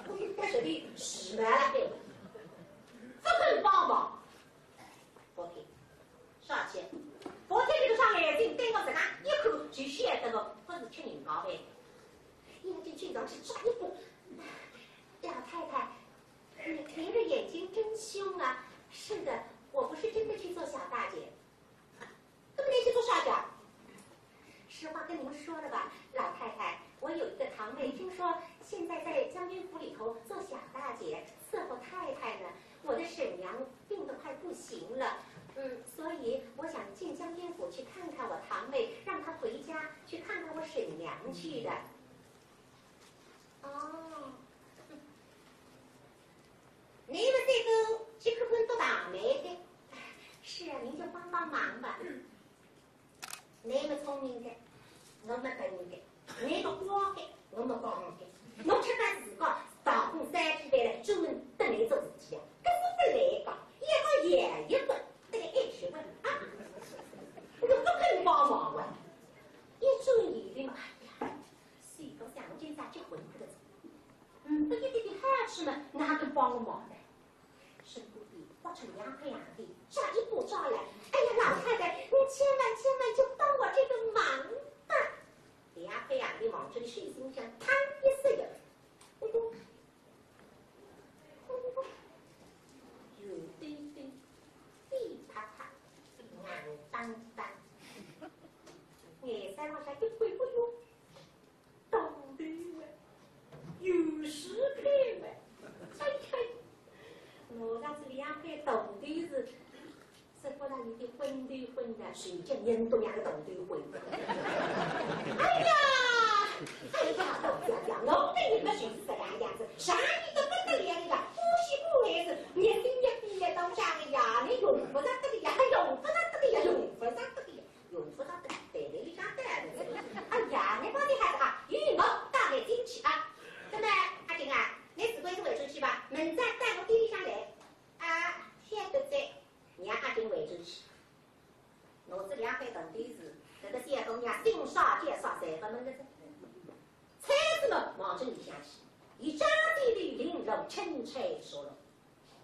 我应该说的是嘛，不肯帮忙。不听，上去，不听这个双眼睛对我这样一看，就晓得我不是吃人家饭的。眼睛经常去抓一把。老太太， 你，您的眼睛真凶啊！是的，我不是真的去做小大姐。那么你去做啥去啊？实话跟您说了吧，老太太，我有一个堂妹，听说现在在将军府里头做小大姐，伺候太太呢。我的婶娘病得快不行了，嗯，所以我想进将军府去看看我堂妹，让她回家去看看我婶娘去的。 哦，你们这个这个分都倒霉的。是啊，您就帮帮忙吧。你们聪明的，我们笨的，你们光的，我们光的。我吃饭自家打工三天回来，专门等你做事情啊，搿是不来个，一个也一个，这个一起问啊，我不肯帮忙啊，一转眼的嘛，哎呀。 谁都想今朝结婚搿个，嗯，不一点点好处嘛，哪肯帮我忙呢？身边的挖出两块洋钿，抓一把抓来。哎呀，老太太，你千万千万就帮我这个忙吧。两块洋钿望着伊手心向嘡一塞呀，咕咚，咕咚，油滴滴，滴啪啪，硬当当，眼梢浪向一看，哎哟， 大头啊，有时配嘛，哎呀，我那是两块大头是，是不然有点昏头昏脑，谁叫人都两个大头昏。哎呀，哎呀，老姐姐，我对你们就是这个样子，啥你都不得了的呀，不是不会是，你心也比也当上的呀，你用不着这个呀，用不着这个呀，用不着这个呀。 用勿着等，袋袋里向带着。哎呀，侬放心好啊，有我带侬进去啊。那么，阿金啊，侬自家一个回转去吧，明朝到我店里向来。啊，晓得哉。让阿金回转去。拿仔两块铜钿子，搿个小姑娘心啥叫啥，侪勿问个哉。菜子嘛，望仔里向去，伊张嘴头领路，钦差着路。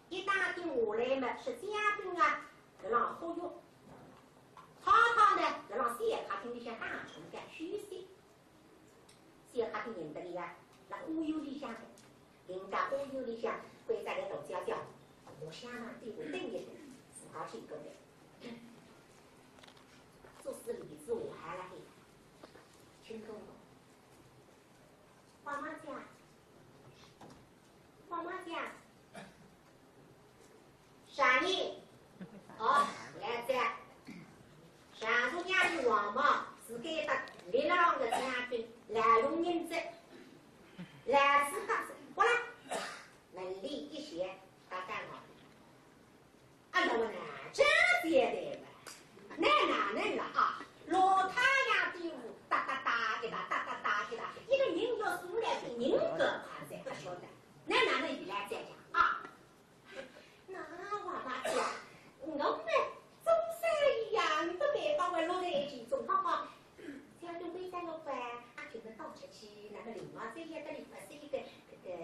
一打听下来嘛，是嘉宾啊，搿浪好用。太太呢，搿浪小客厅里向打盹觉休息。小客厅认得伊啊，辣花园里向的。人家花园里向关着个大姐姐，我想嘛，对我等一等，自家去过来。做事里子我还辣海，听懂了。花妈姐，花妈姐，啥人？哦，来哉。上头娘是王妈，是该搭李郎个将军，来弄银子，来是讲是，过来。 门里一歇，搭搭我。哎呀，我哪这接待嘛？那哪能了啊？老太阳底下，哒哒哒一哒，哒哒哒一哒，一个人要数来比人更快噻，不晓得。那哪能伊来再讲啊？那王妈姐，我们总算一样都没把我落在一起，总好好 像东北山路过啊，啊，就能到出去，那么另外再一个里不是一个，这个，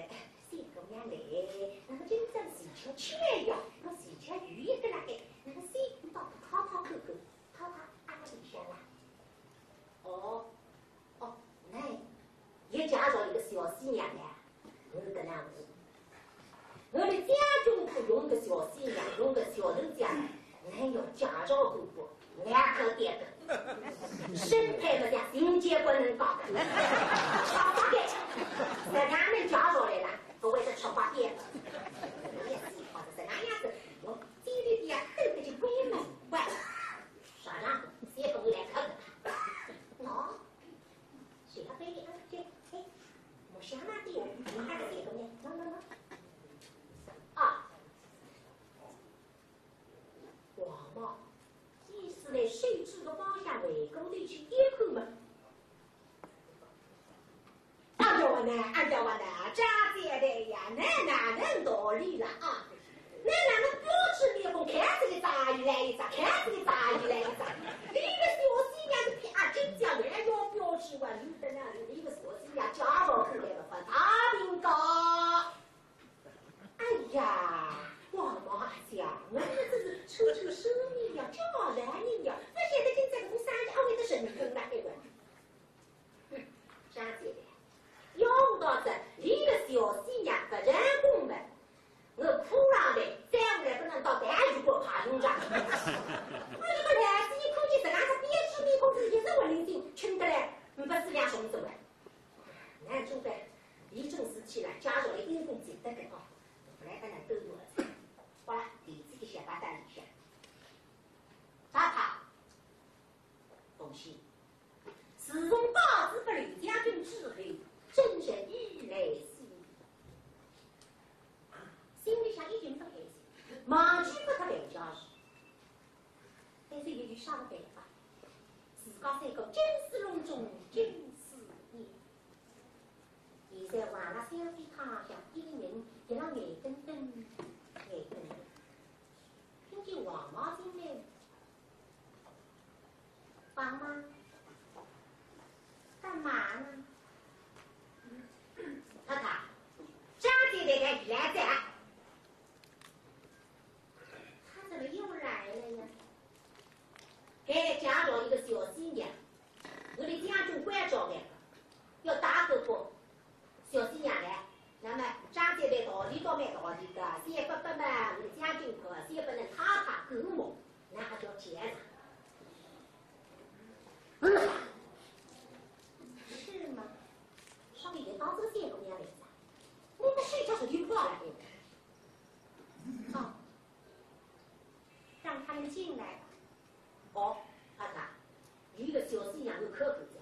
小姑娘嘞，那么真正是吃吃呀，我是吃有一个那个，那么谁到他他看看，他他啊，里向啦。哦，哦，那，也介绍一个小新娘来，我跟他 我的将军府用个小新娘，用个小头家，俺要介绍过不，俺可点个。身配不像，性格不能高。好，好的，那俺们介绍来了，不会是吃花店。也是，好的，是那样子，我这里边等个就关门关，啥样子，谁不会来看看？喏。 谁要背的啊？这，哎，我想嘛的，我看着这个呢，喏，喏，喏。啊，王妈，意思呢，手指个方向回过头去一看嘛。哎呀，我呢，哎呀，我呢，这姐的呀，那哪能道理了啊？ 那那个标致面孔，看这个眨一来一眨，看这个眨一来一眨。那个小新娘是比阿金家还要标致哇，你等那那个小新娘介绍出来了，不大灵光。哎呀，王妈姐，我们这是处处生意呀，叫来人呀，不晓得今朝我生意阿会得成功了，对吧？ 哼，张姐姐，要不到这，你个小新娘不成功么，我苦浪的，再回来不能到台语国怕用着。我这个来是一看见这个标致面孔是一直稳定性，轻得来，不是两双手啊。难中的，一种事体了，介绍的因公值得个啊，不来跟人兜我。好了，第几个小巴蛋里向。他他，恭喜。 自从报纸拨刘将军之后，真是意外心。心里向已经不开心，忙记不得刘家事。但是也有啥个办法？自家三个金丝笼中金丝眼。现在王老相对他像一个人，一浪眼瞪瞪，眼瞪瞪。听见王妈进来， 帮忙？干嘛呢？太太，张姐姐她来哉。她怎么又来了呀？给家中一个小新娘，我的将军关照的，要打狗狗。 小新娘来，那么张姐姐道理倒蛮道理的，先不不嘛，我将军可先不能太太过目，那还叫钱啊？是吗？上面也当这个小姑娘来着，那个谁家是有话来的？啊，让他们进来吧。 哦，阿达，伊个小新娘有可口子。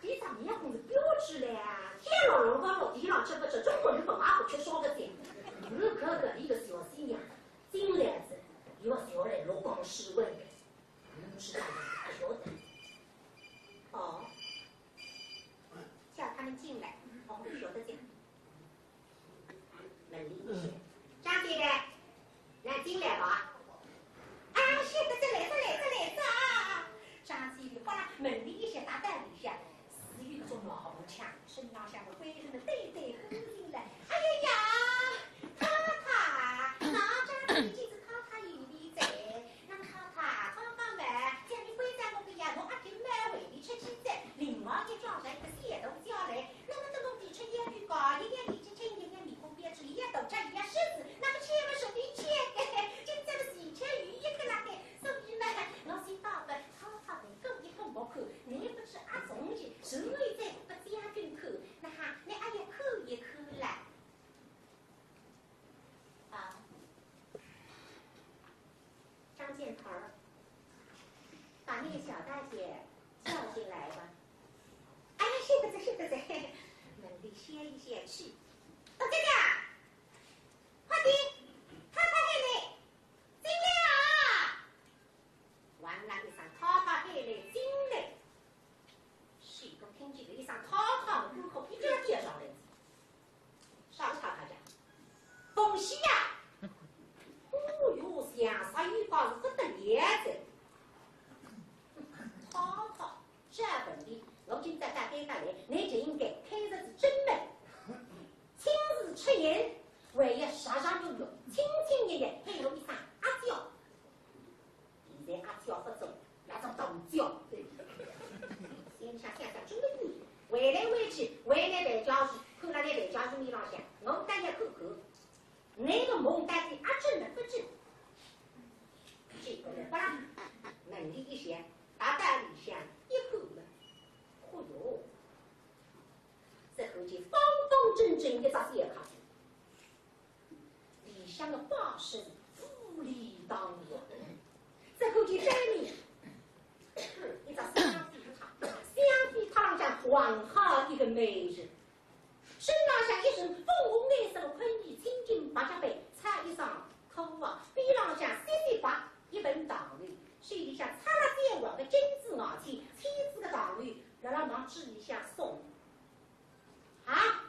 伊长得也公是标致嘞啊，天老龙高落地浪吃不吃，中国人本阿不吃烧个菜。我看看伊个小新娘，进来子，伊个小来落光斯文的，不知道伊不晓得。哦，叫他们进来，哦，晓得讲。 门里一歇，张姐姐，来进来吧。啊，是的，这来着，来着，来着啊！张姐姐，哗啦，门里一歇，大胆一下，似有一种毛毛枪，身浪向个灰尘的堆堆呼进来。哎呀呀，姐，叫进来吧。哎呀，谢得哉，谢得哉。门里歇一歇气。大姐姐，快点，太太喊你，进来啊！哇啦一声，太太喊你进来。西宫听见搿一声太太，我可一脚跌上来。 啥个太太讲？凤喜呀！哦哟，像煞有介事勿得了哉。太太，这问题，我今朝到该搭来，你就应该开仔仔正门，亲自出迎，还要热热闹闹，亲亲热热，喊我一声阿姐。 现在阿姐勿做，那种大姐。心里想想想，真个是，回来回去，回来办家事，看了来办家事面浪向，我倒要看看，那个梦到底阿真的勿真？结果呢，勿啦，门里一响，踏到里向一看嘛，嚯哟，只看见方方正正一只小客厅。 里向个摆设富丽堂皇，只看见对面一只香妃榻，香妃榻浪向横好一个美人，身浪向一身粉红颜色个昆衣，青金白脚被，插一双拖鞋，边浪向雪雪白一盆大碗，手里向插了金黄个金丝牙签，签仔个大碗，辣辣往嘴里向送。啊！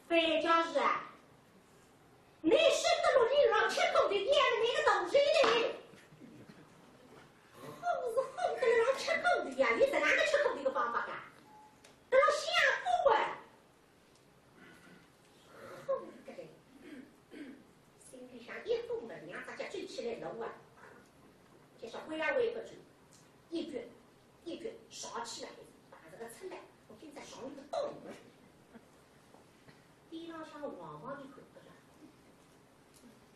樊家树啊，你晓得我日浪吃苦头，养了你个东西的。好是好得了，吃苦头呀，有哪能吃苦头个方法啊？辣浪享福啊！好个嘞！心里想，一股门两只脚走起来路啊，就是挥也挥勿转，一脚一脚上起来，把这个出来，我现在上一个洞。 边浪向王妈一看，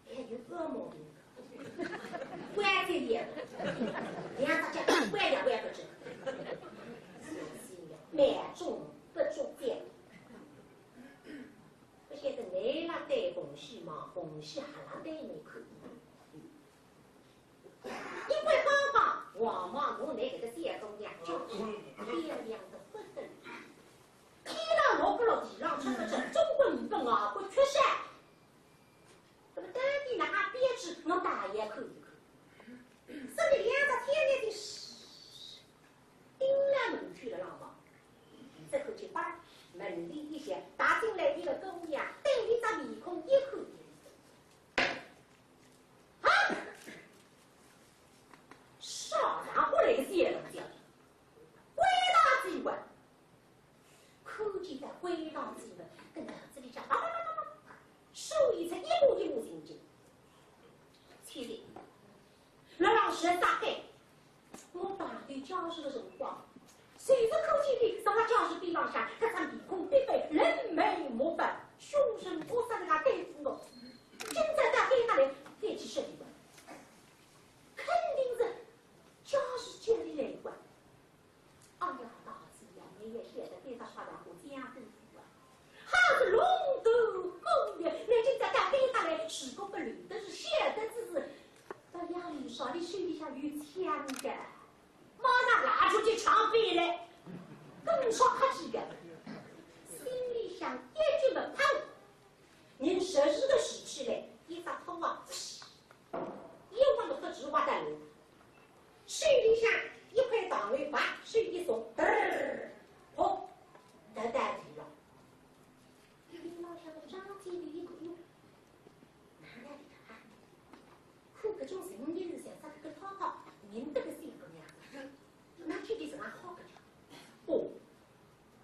哎呀，还有恶毛病，关节炎，两只脚关也关勿正，小心呀，慢中不足箭。勿晓得侬辣对凤喜望，凤喜还辣对侬看。 一块方方，王妈拿搿个小姑娘就漂亮得不得了。天上落不落，地上出不出，中国女本啊，不缺少。那么到底哪边去，我倒要看一看。所以两只天天的盯牢门口了，老王。这口气把门里一响，踏进来一个姑娘，对伊只面孔一看， 啊！啥场化来个小龙家，鬼打鬼怪，看见搿鬼打鬼怪，搿脑子里向叭叭叭叭叭，数一出一幕一幕情景。千岁，老老实实讲，我排队叫书的辰光，就是看见伊坐辣教室边浪向，搿张面孔必白，人眉目白，凶神恶煞地对付我。 今朝到该搭来，该去说伊个，肯定是家事叫伊来个。哎呀，大姐呀，侬也晓得该搭啥场化讲功夫啊，还是龙头虎面，侬今朝到该搭来，如果勿认得是晓得仔是，到夜里啥里手里向有枪个，马上拿出去抢回来，更少客气个。心里想，一句勿怕。 人实事个事体嘞，一只拖鞋，一万个不止哇的，手里向一块大碗，把手一松，嘚儿，嚯，得得地了。伊拉像个张嘴的一个，哪来的啊？看搿种人，人是像啥个套套，认得个小姑娘，那绝对是俺好个。哦，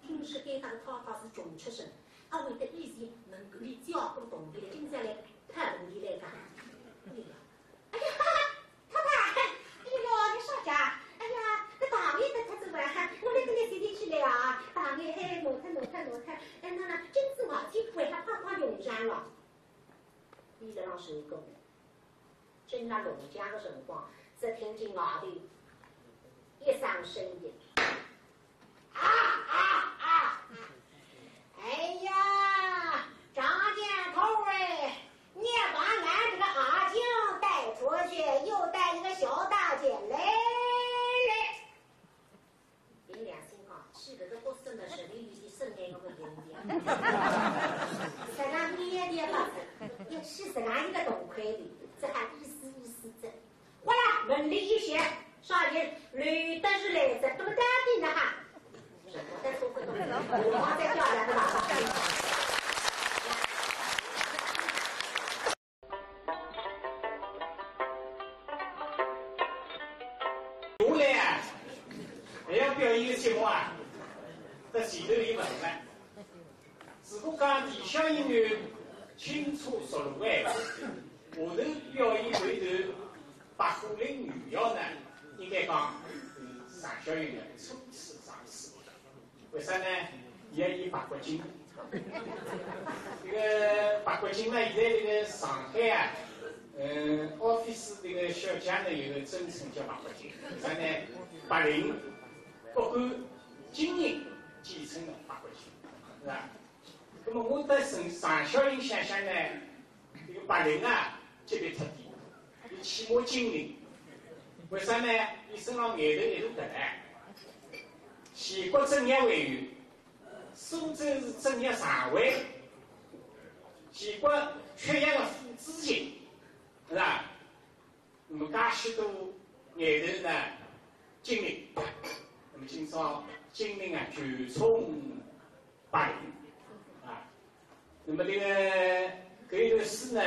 听说该搭个太太是穷出身，阿会得以前能够里交过铜钿来，今朝来讨铜钿来个。哎呀，哎呀，太太，哎呦，你啥家？哎呀，搿大钿得脱仔哇，我来跟你提提起来啊，大钿还弄脱弄脱弄脱，哎，那那金子黄金为啥快快用上了？伊辣浪手工。 正辣弄僵个辰光，只听见外头一声声音：“啊啊啊！哎呀，张箭头哎，你把俺这个阿静带出去，又带一个小大姐来搿大块头，这还意思意思这。好了，问题一些，啥人？刘德是来着，那么到底呢哈？我再说不懂，我再叫来个吧。我来啊，还要表演一个节目啊，在前头有问了。 如果讲地下音乐轻车熟路哎，下头表演头头白虎林女妖呢，应该讲是上小学的初次尝试。为啥呢？伊要演白骨精。这个白骨精呢，现在这个上海啊，呃，office这个小姐呢，有个尊称叫白骨精。为啥呢？白领，骨干，精灵，简称的白骨精，是吧？ 那么我在上上小学里向想呢，这个白领啊，级别忒低，伊起码精灵。为啥呢？伊身上眼头一路得来，全国政协委员，苏州市政协常委，全国缺氧的副主席，是吧？ 那么介许多眼头呢，精灵。那么今朝精灵啊，全冲白领啊。那么这个搿一段书呢，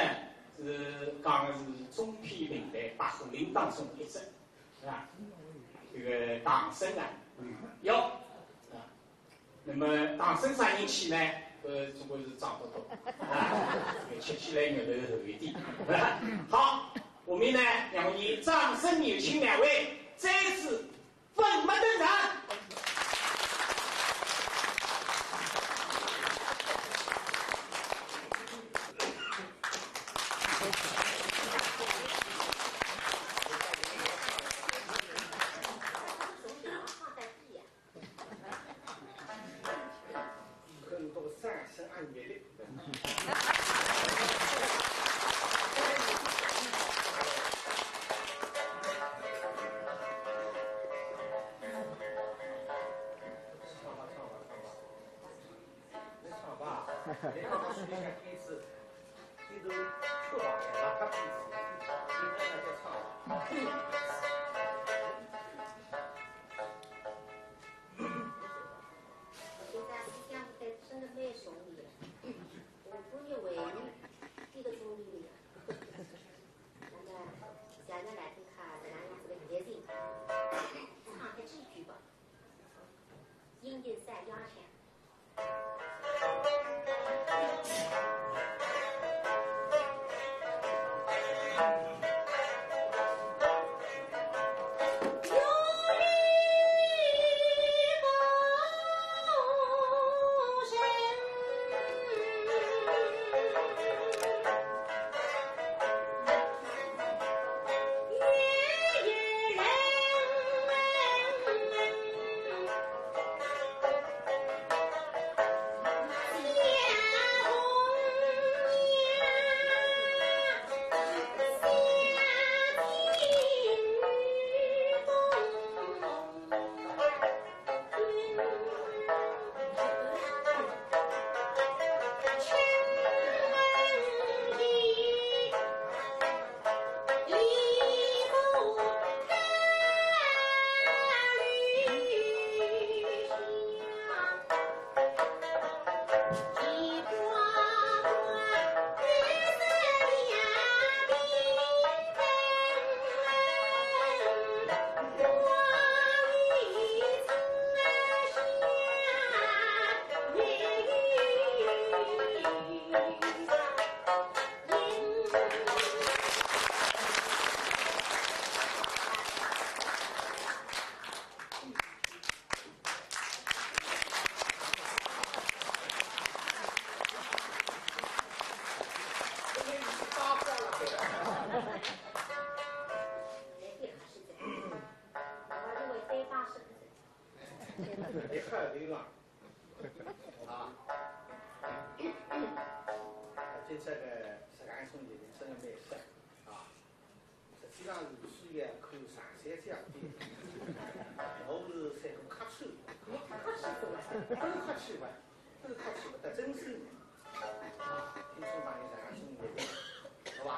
是讲的是中篇名旦白虎林当中一只，是吧？这个唐僧啊，女妖啊。 那么唐僧啥人去呢？呃，总归是张伯伯啊，这个吃起来肉头厚一点。好，下面呢，让我们掌声有请两位再次粉墨登场。 很多掌声按热烈。唱吧，唱吧，唱吧。你唱吧，你唱吧，随便一次。 你都吃饱了，哪怕不吃，你在那边唱。我觉得思想在真的蛮熟练的，我估计为一个钟头了。那么，现在来听看，咱们这个热情，唱个几句吧。阴间三丫头。啊，今朝个实梗送礼真个蛮适啊。 实际上，是也可以上山这样的，我是三个客气，我客气不了，不是客气吧，不是客气吧，但真是啊，听说嘛，你上山送礼，好吧？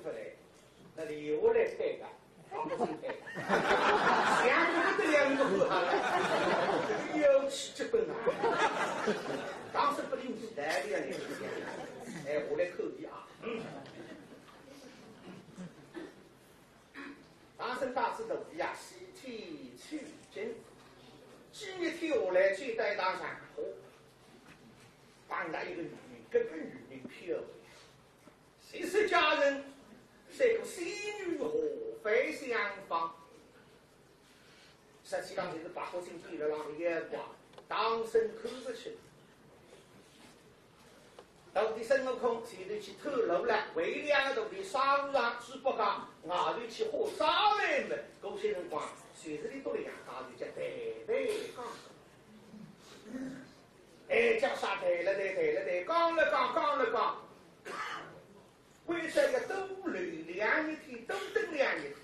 勿来，那留下来配个，放勿进配个。想勿得两个好好了，要去结婚啊！当时不灵期待的呀，那个，哎，我来口语啊。嗯。当时大师徒弟啊，西天取经，几日天下来，就到一堂上课，碰到一个女人，搿个女人漂亮。 其实佳人，是个仙女下凡相访。实际上就是白骨精对了那个眼光，当真看勿出。徒弟孙悟空前头去探路了，为两个徒弟沙和尚猪八戒外头去化沙来么，搿些辰光，随时里都两家头叫台台讲。 哎，叫啥抬了抬，抬了抬，讲了讲，讲了讲。为啥要多留两日天，多等两日天？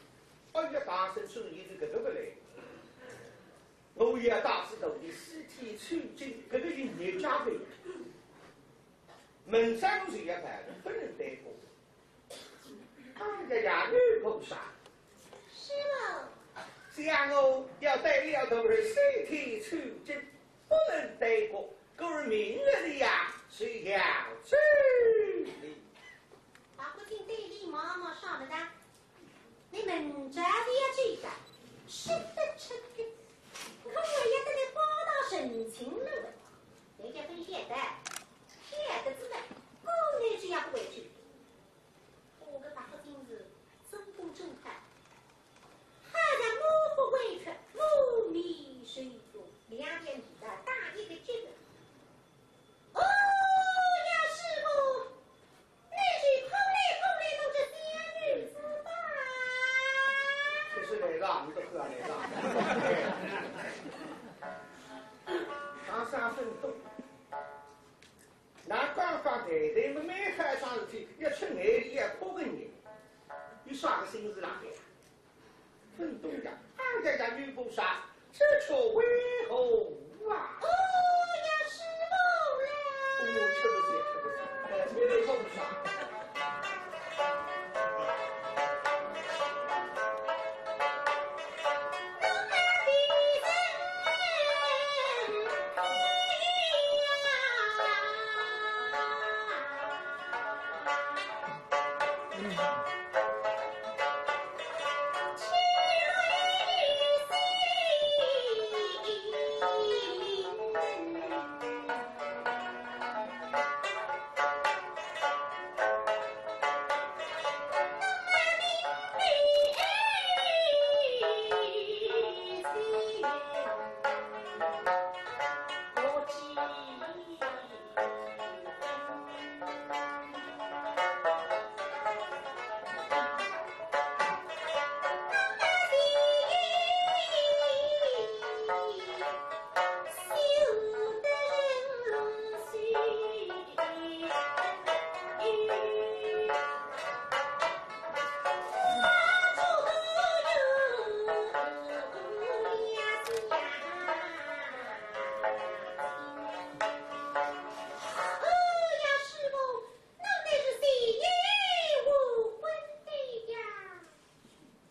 哎呀，大师兄，伊是搿个勿来。我也大师徒弟西天取经，搿个是人家的。明朝我就要办的，不能耽搁。 哎呀呀，女菩萨。师父。想我要带了徒儿西天取经，不能耽搁，故而明日里呀，就要走哩。白骨精对俚望望啥么个？你明朝是要走个，说得出个，可我也得来报答陈情了。人家分晓得，晓得之个，过日子也不会去。 我个白骨精是真公正派，好像我不委屈，我没谁用，两边里头打一个结。哦呀，师父，你去哭来哭来，弄这仙女子吧。其实来了，你都哭啊来了。上山奋斗。 那刚刚抬抬么蛮好一桩事体，要出眼泪要哭个人，有啥个心思啦？很懂呀。哎呀呀，女菩萨，这却为何啊？哦呀，师父啦！哦，吃不消，吃不消。哎，女菩萨。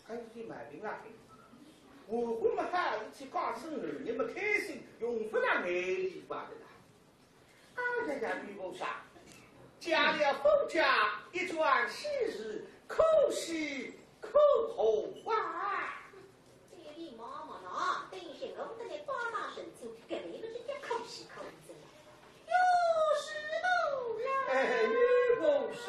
哎，有点毛病啊。我我们还是去告诉男人们开心，用不着眼泪花的啦。哎呀呀，女菩萨，嫁了夫家一桩喜事，可喜可贺啊！ 对俚望望喏，等歇我得来报答陈情，搿个是叫可喜可贺哉。有事无啦？哎，女菩萨。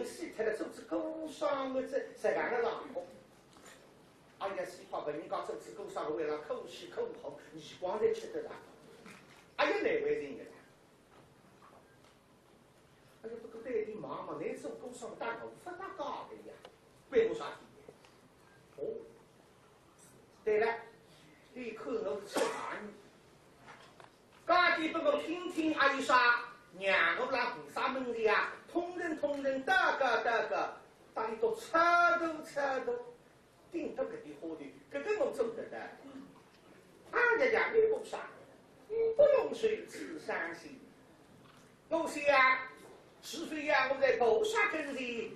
死脱了，做仔孤孀，我这实梗个浪活。哎呀，死快拨人家做仔孤孀，为了可喜可贺，耳光侪吃得着。哎呀，难为情个啦。哎呀，不过对伊望望，倷做孤孀，搭我勿搭界个呀，关我啥事体？哦，对了，伊看我是出家人， 讲点拨我听听，阿有啥？让我辣菩萨门前啊，通人通人，祷告祷告，搭伊多差多差多，顶多搿点花头，搿个我做得到。哎呀呀，女菩萨，不用如此伤心。我想，除非呀，我在菩萨跟前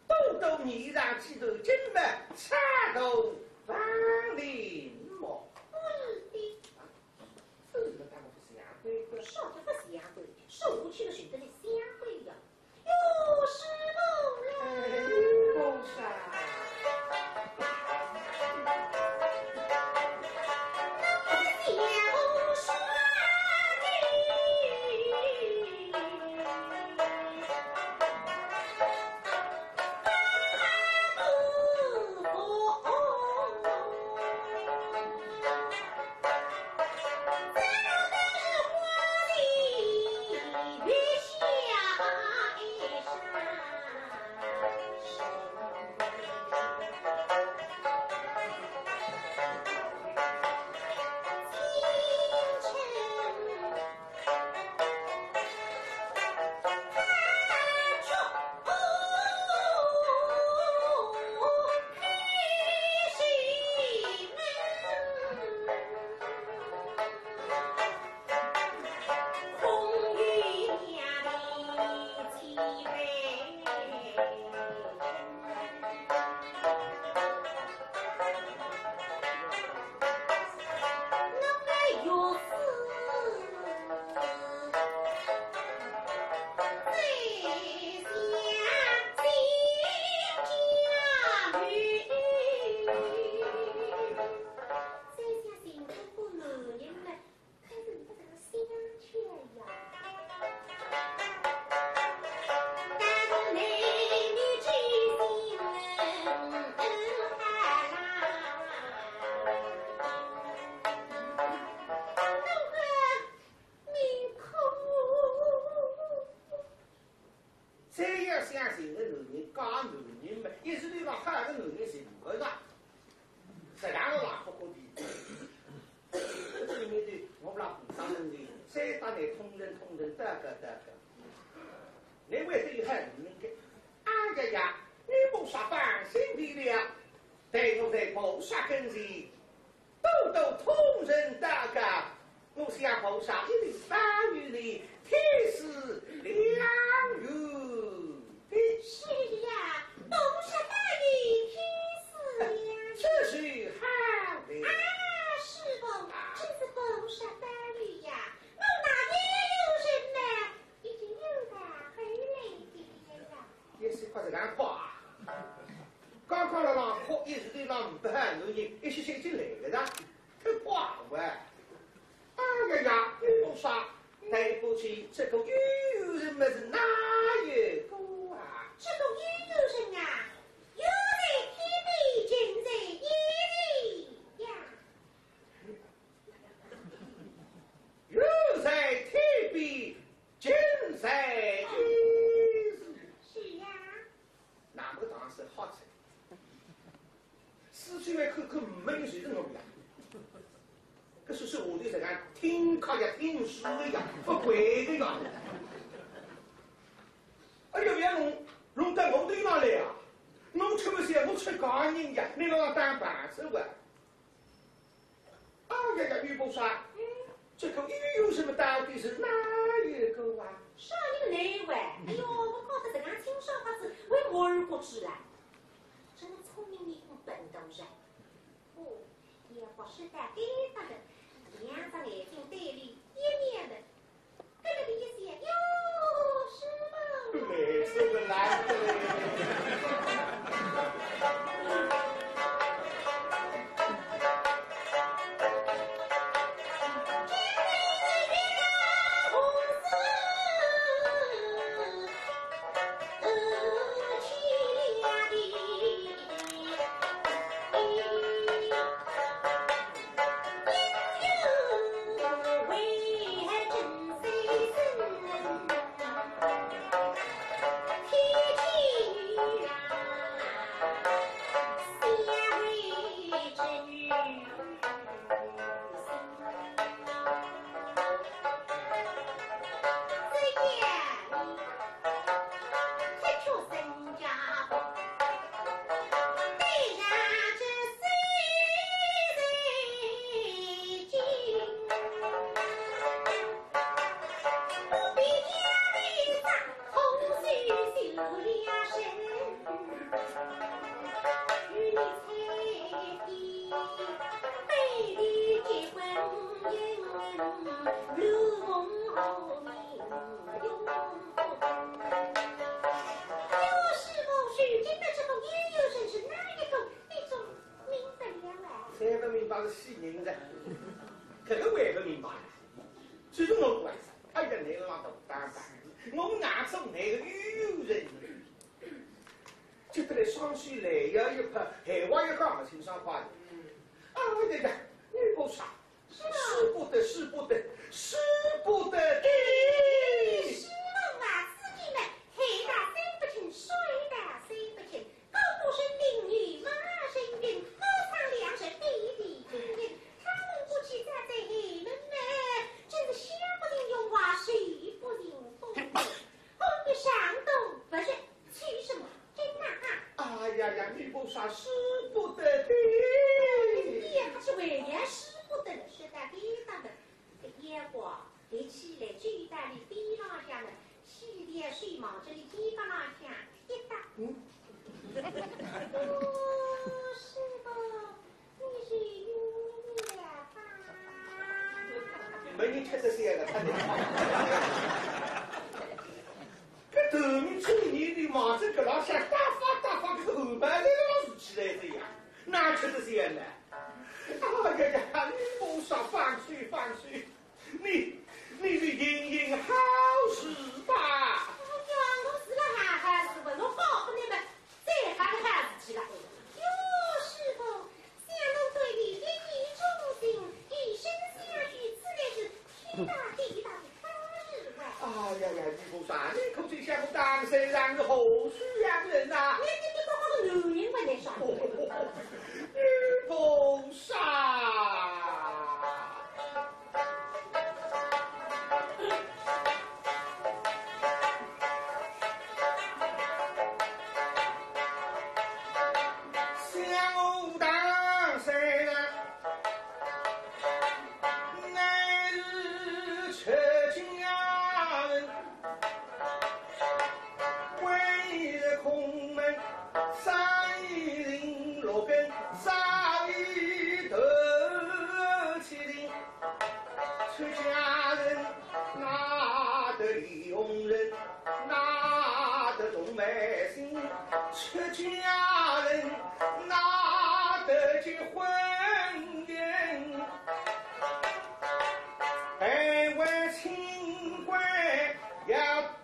多多念上几段经文，超度亡灵么。嗯，对。 这个当然是相对的。说得不相对，说下去了，谁跟你相对呀？有什么了？哎，菩萨。再要相信个男人，嫁男人嘛，一直对牢好个男人寻勿着，实梗个浪费个地方。这里面的我们老和尚们呢，再搭倷通人通人，祷告祷告，倷会得有好女人个。哎呀呀，女菩萨放心地了，待我在菩萨跟前 多多通人祷告，我想菩萨一定保佑倷天赐良缘的。是呀，菩萨保佑天赐良缘。这是好的。啊，是不？真是菩萨保佑呀！我那也有人呢，已经有了回来的了。也是快点赶快啊！ 刚刚辣浪哭，一时头浪勿好，男人一歇歇进来了的，太快了。哎呀呀，女菩萨，对不起，这个又有人么是哪一个啊？这个又有人啊，远在天边，近在眼前呀。远在天边， 近在咫尺。是呀。那么当时好哉，四周围看看，没有谁是我呀。搿是说我的这个听客呀，听书的呀，不跪的呀。哎呀，不要弄，弄到我头上来呀！我出么事，我出家人呀，你让我当饭吃哇？ 哎呀呀，女菩萨，嗯，这个又有什么道理是哪一个啊？啥人来喂？哎呦，我搞得这样清爽法子，为我而不知啦。真聪明，你个笨头人。哦，也不是大概大的，两只眼睛对立一面的，死人哉，搿个还勿明白。就是我怪哉，哎呀，倷老大胆胆，我眼中倷个有人。接得来双手来呀一拍，闲话也讲勿清爽快哉。啊，我讲讲，女菩萨，使不得，使不得，使不得的。师傅啊，师弟们，海大山不清，水大水不清，高不成平，牛马成群，高山两水，低低平平。他们不去站在海门呢，真是下不停用啊，水不停风。风不上东，不是去什么？真的啊？哎呀呀，你不说使不得的。你也不是为了使不得，是在地上的。 搿妖怪立起来，就在伊边浪向呢，洗点水往这里肩胛浪向一搭。嗯。哦，师傅，你是晕了吧？没人吃得消个，他那。搿头面嘴里的往这个浪向搭发搭发，搿个后半来了竖起来的呀，哪吃得消呢？哎呀呀，你莫说放水放水。 你，你是行行好事吧？哎呀，我是了好好事，我告诉你们，最好的好事体了。哟，师傅，想侬对你一见钟情，以身相许，此乃是天大地大的大事啊！哎呀呀，你不说，你可知晓我当时人是何许样人呐？你，你，你，我，我是男人，我才说。你不说。 想我当时啊，乃是出家人，归于空门，三一零六根，三一头七灵。 出家人哪得利用人，哪得动凡心，出家人哪得结婚姻。哎，为清官要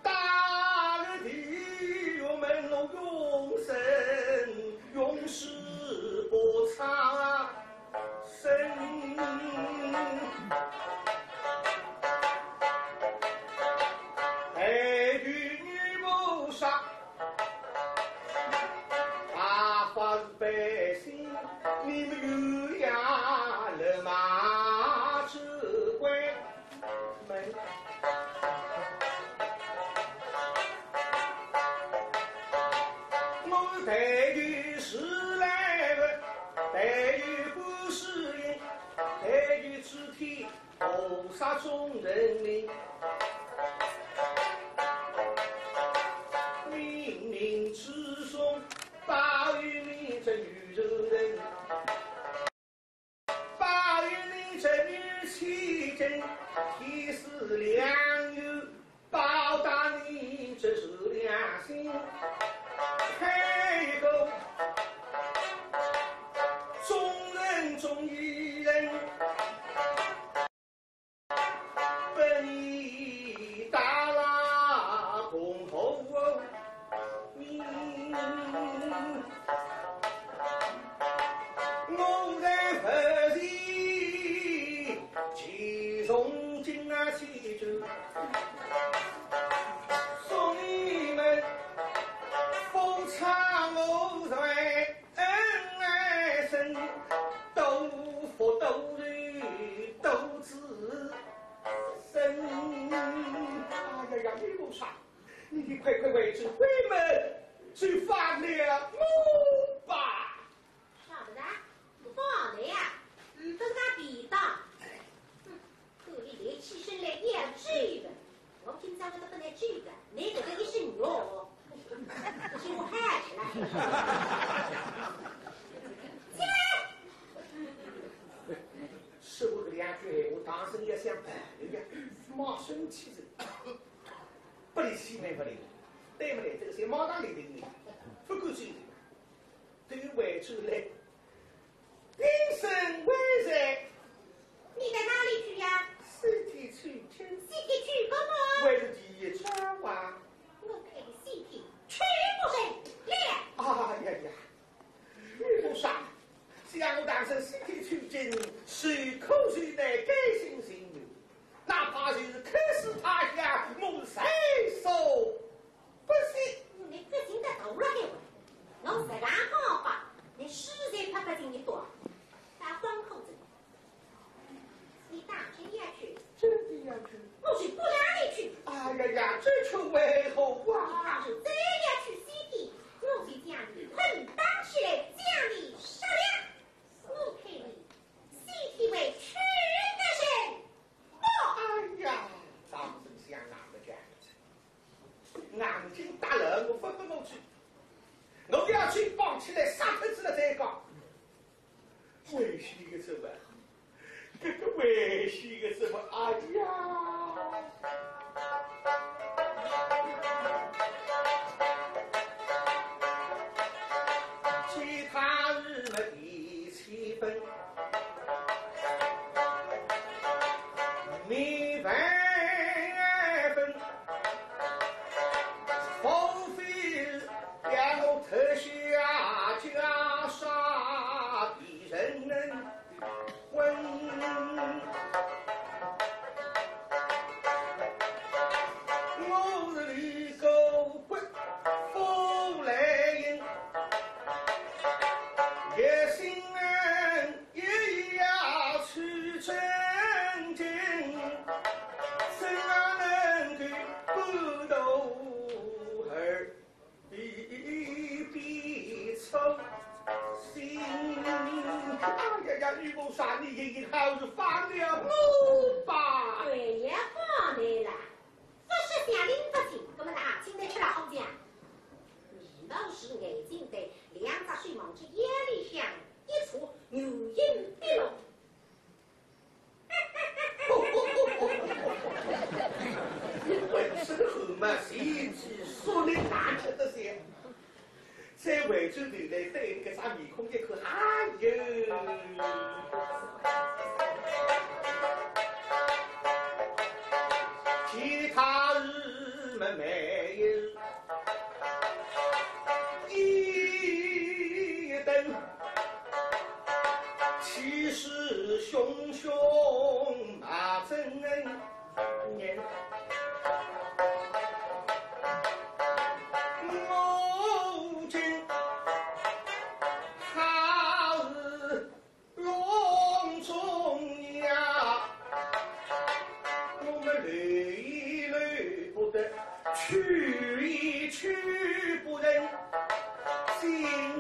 打了地狱门，我永生永世不超生。 哎，女菩萨，大法是百姓，你们有呀，勒马之官们。我是代表时来的，代表观世音，代表诸天 菩萨众神灵，冥冥之中保佑你这女人，保佑你这女千金，天赐良缘，报答你这善良心。开口，众人中一人。 本已打了公侯名，我在佛前祈诵经啊祈咒，送你们不差我罪。 恩爱深，多福多寿多子孙。哎呀呀，你不说，你快快快去关门，去放了我吧。啥不是？放了呀？嗯，这个便当。哼。 故意立起身来要追的，我今朝我都不能追的，你这个一身肉，给我喊起来。起来！说过搿两句闲话，唐僧也想办了呀，蛮生气的，不离气没不离，对不对？这个是马上立定的，不够追的，对于外头来。请问贵人，你到哪里去呀？西天取经。西天去干嘛？为了第一桩啊。我看你西天去不成了。哎呀呀， 我说，想我当初西天取经，是苦是难，甘心情愿，哪怕是客死他乡，我谁说不行。你决心得到了海外，我实梗讲吧，你实在拍不进一段，打光口子。 你当真要去？真的要去。我是不让你去。哎呀呀，这却为何啊？你要是再要去西天，我就将你捆绑起来，将你杀了。你看你西天会去得成不？哎呀，当真像那个样子，硬劲打了我分不我去，我要去绑起来杀脱仔了再讲。 危险个什么？这个危险个什么？哎呀！其他日么第七分，你万分，无非是要我脱下袈裟的人。 婚。我是李狗不富来人，一心也要去正经，怎能够不投儿 比比操心。哎呀呀，女菩萨，你也好是放了我吧。对呀，放你了。不是想你不行，那么大清的吃了好讲。你老是眼睛对两只水望着眼里向一戳，原因必露。 我吃个后嘛，谁知说你难吃得些。再回转头来对搿张面孔一看，哎呦！其他日么没有 一等，气势汹汹马正人。我今他是 隆中呀，我们留也留不得，去也去不成，进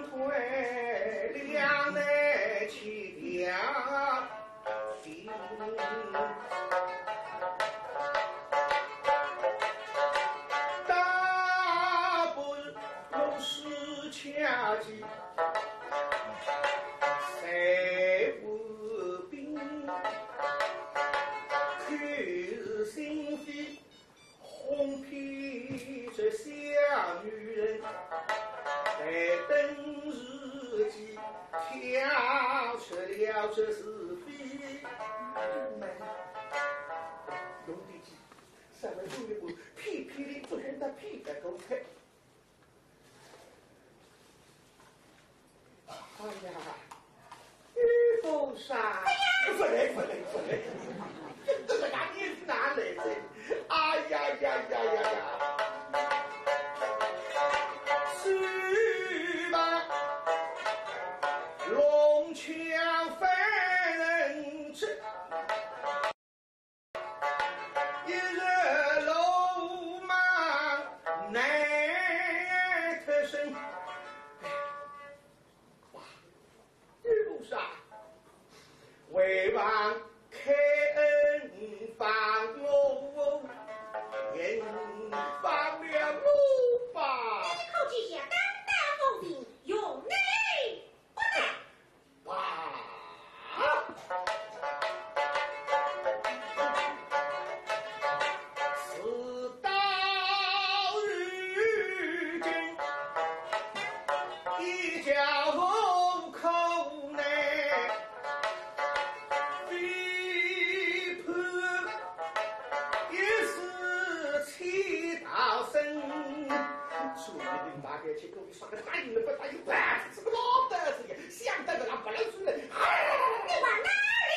退两难，去两难。大不如是恰吉 谁无病，口是心非，哄骗这小女人，待等时机，挑出了这是非。用力气，稍微用一步，屁屁的不认得屁的狗腿。 哎呀，女菩萨，哎呀，不来，不来，不来，这个哪里哪来的？哎呀呀呀呀呀！是吧？龙枪翻人之 一日落马难脱身。哇，女菩萨，为王开恩放我，恩放了我吧。你可知晓当当无情，用你不得。 啊！事到如今，一家何苦呢？啥个答应了不答应，白痴个老头子呀，想到搿拉勿来事了。你往哪里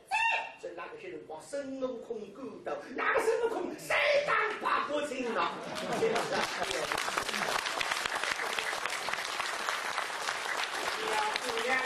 走？正辣搿歇辰光，孙悟空赶到，那个孙悟空三打白骨精啊！小姑娘呀，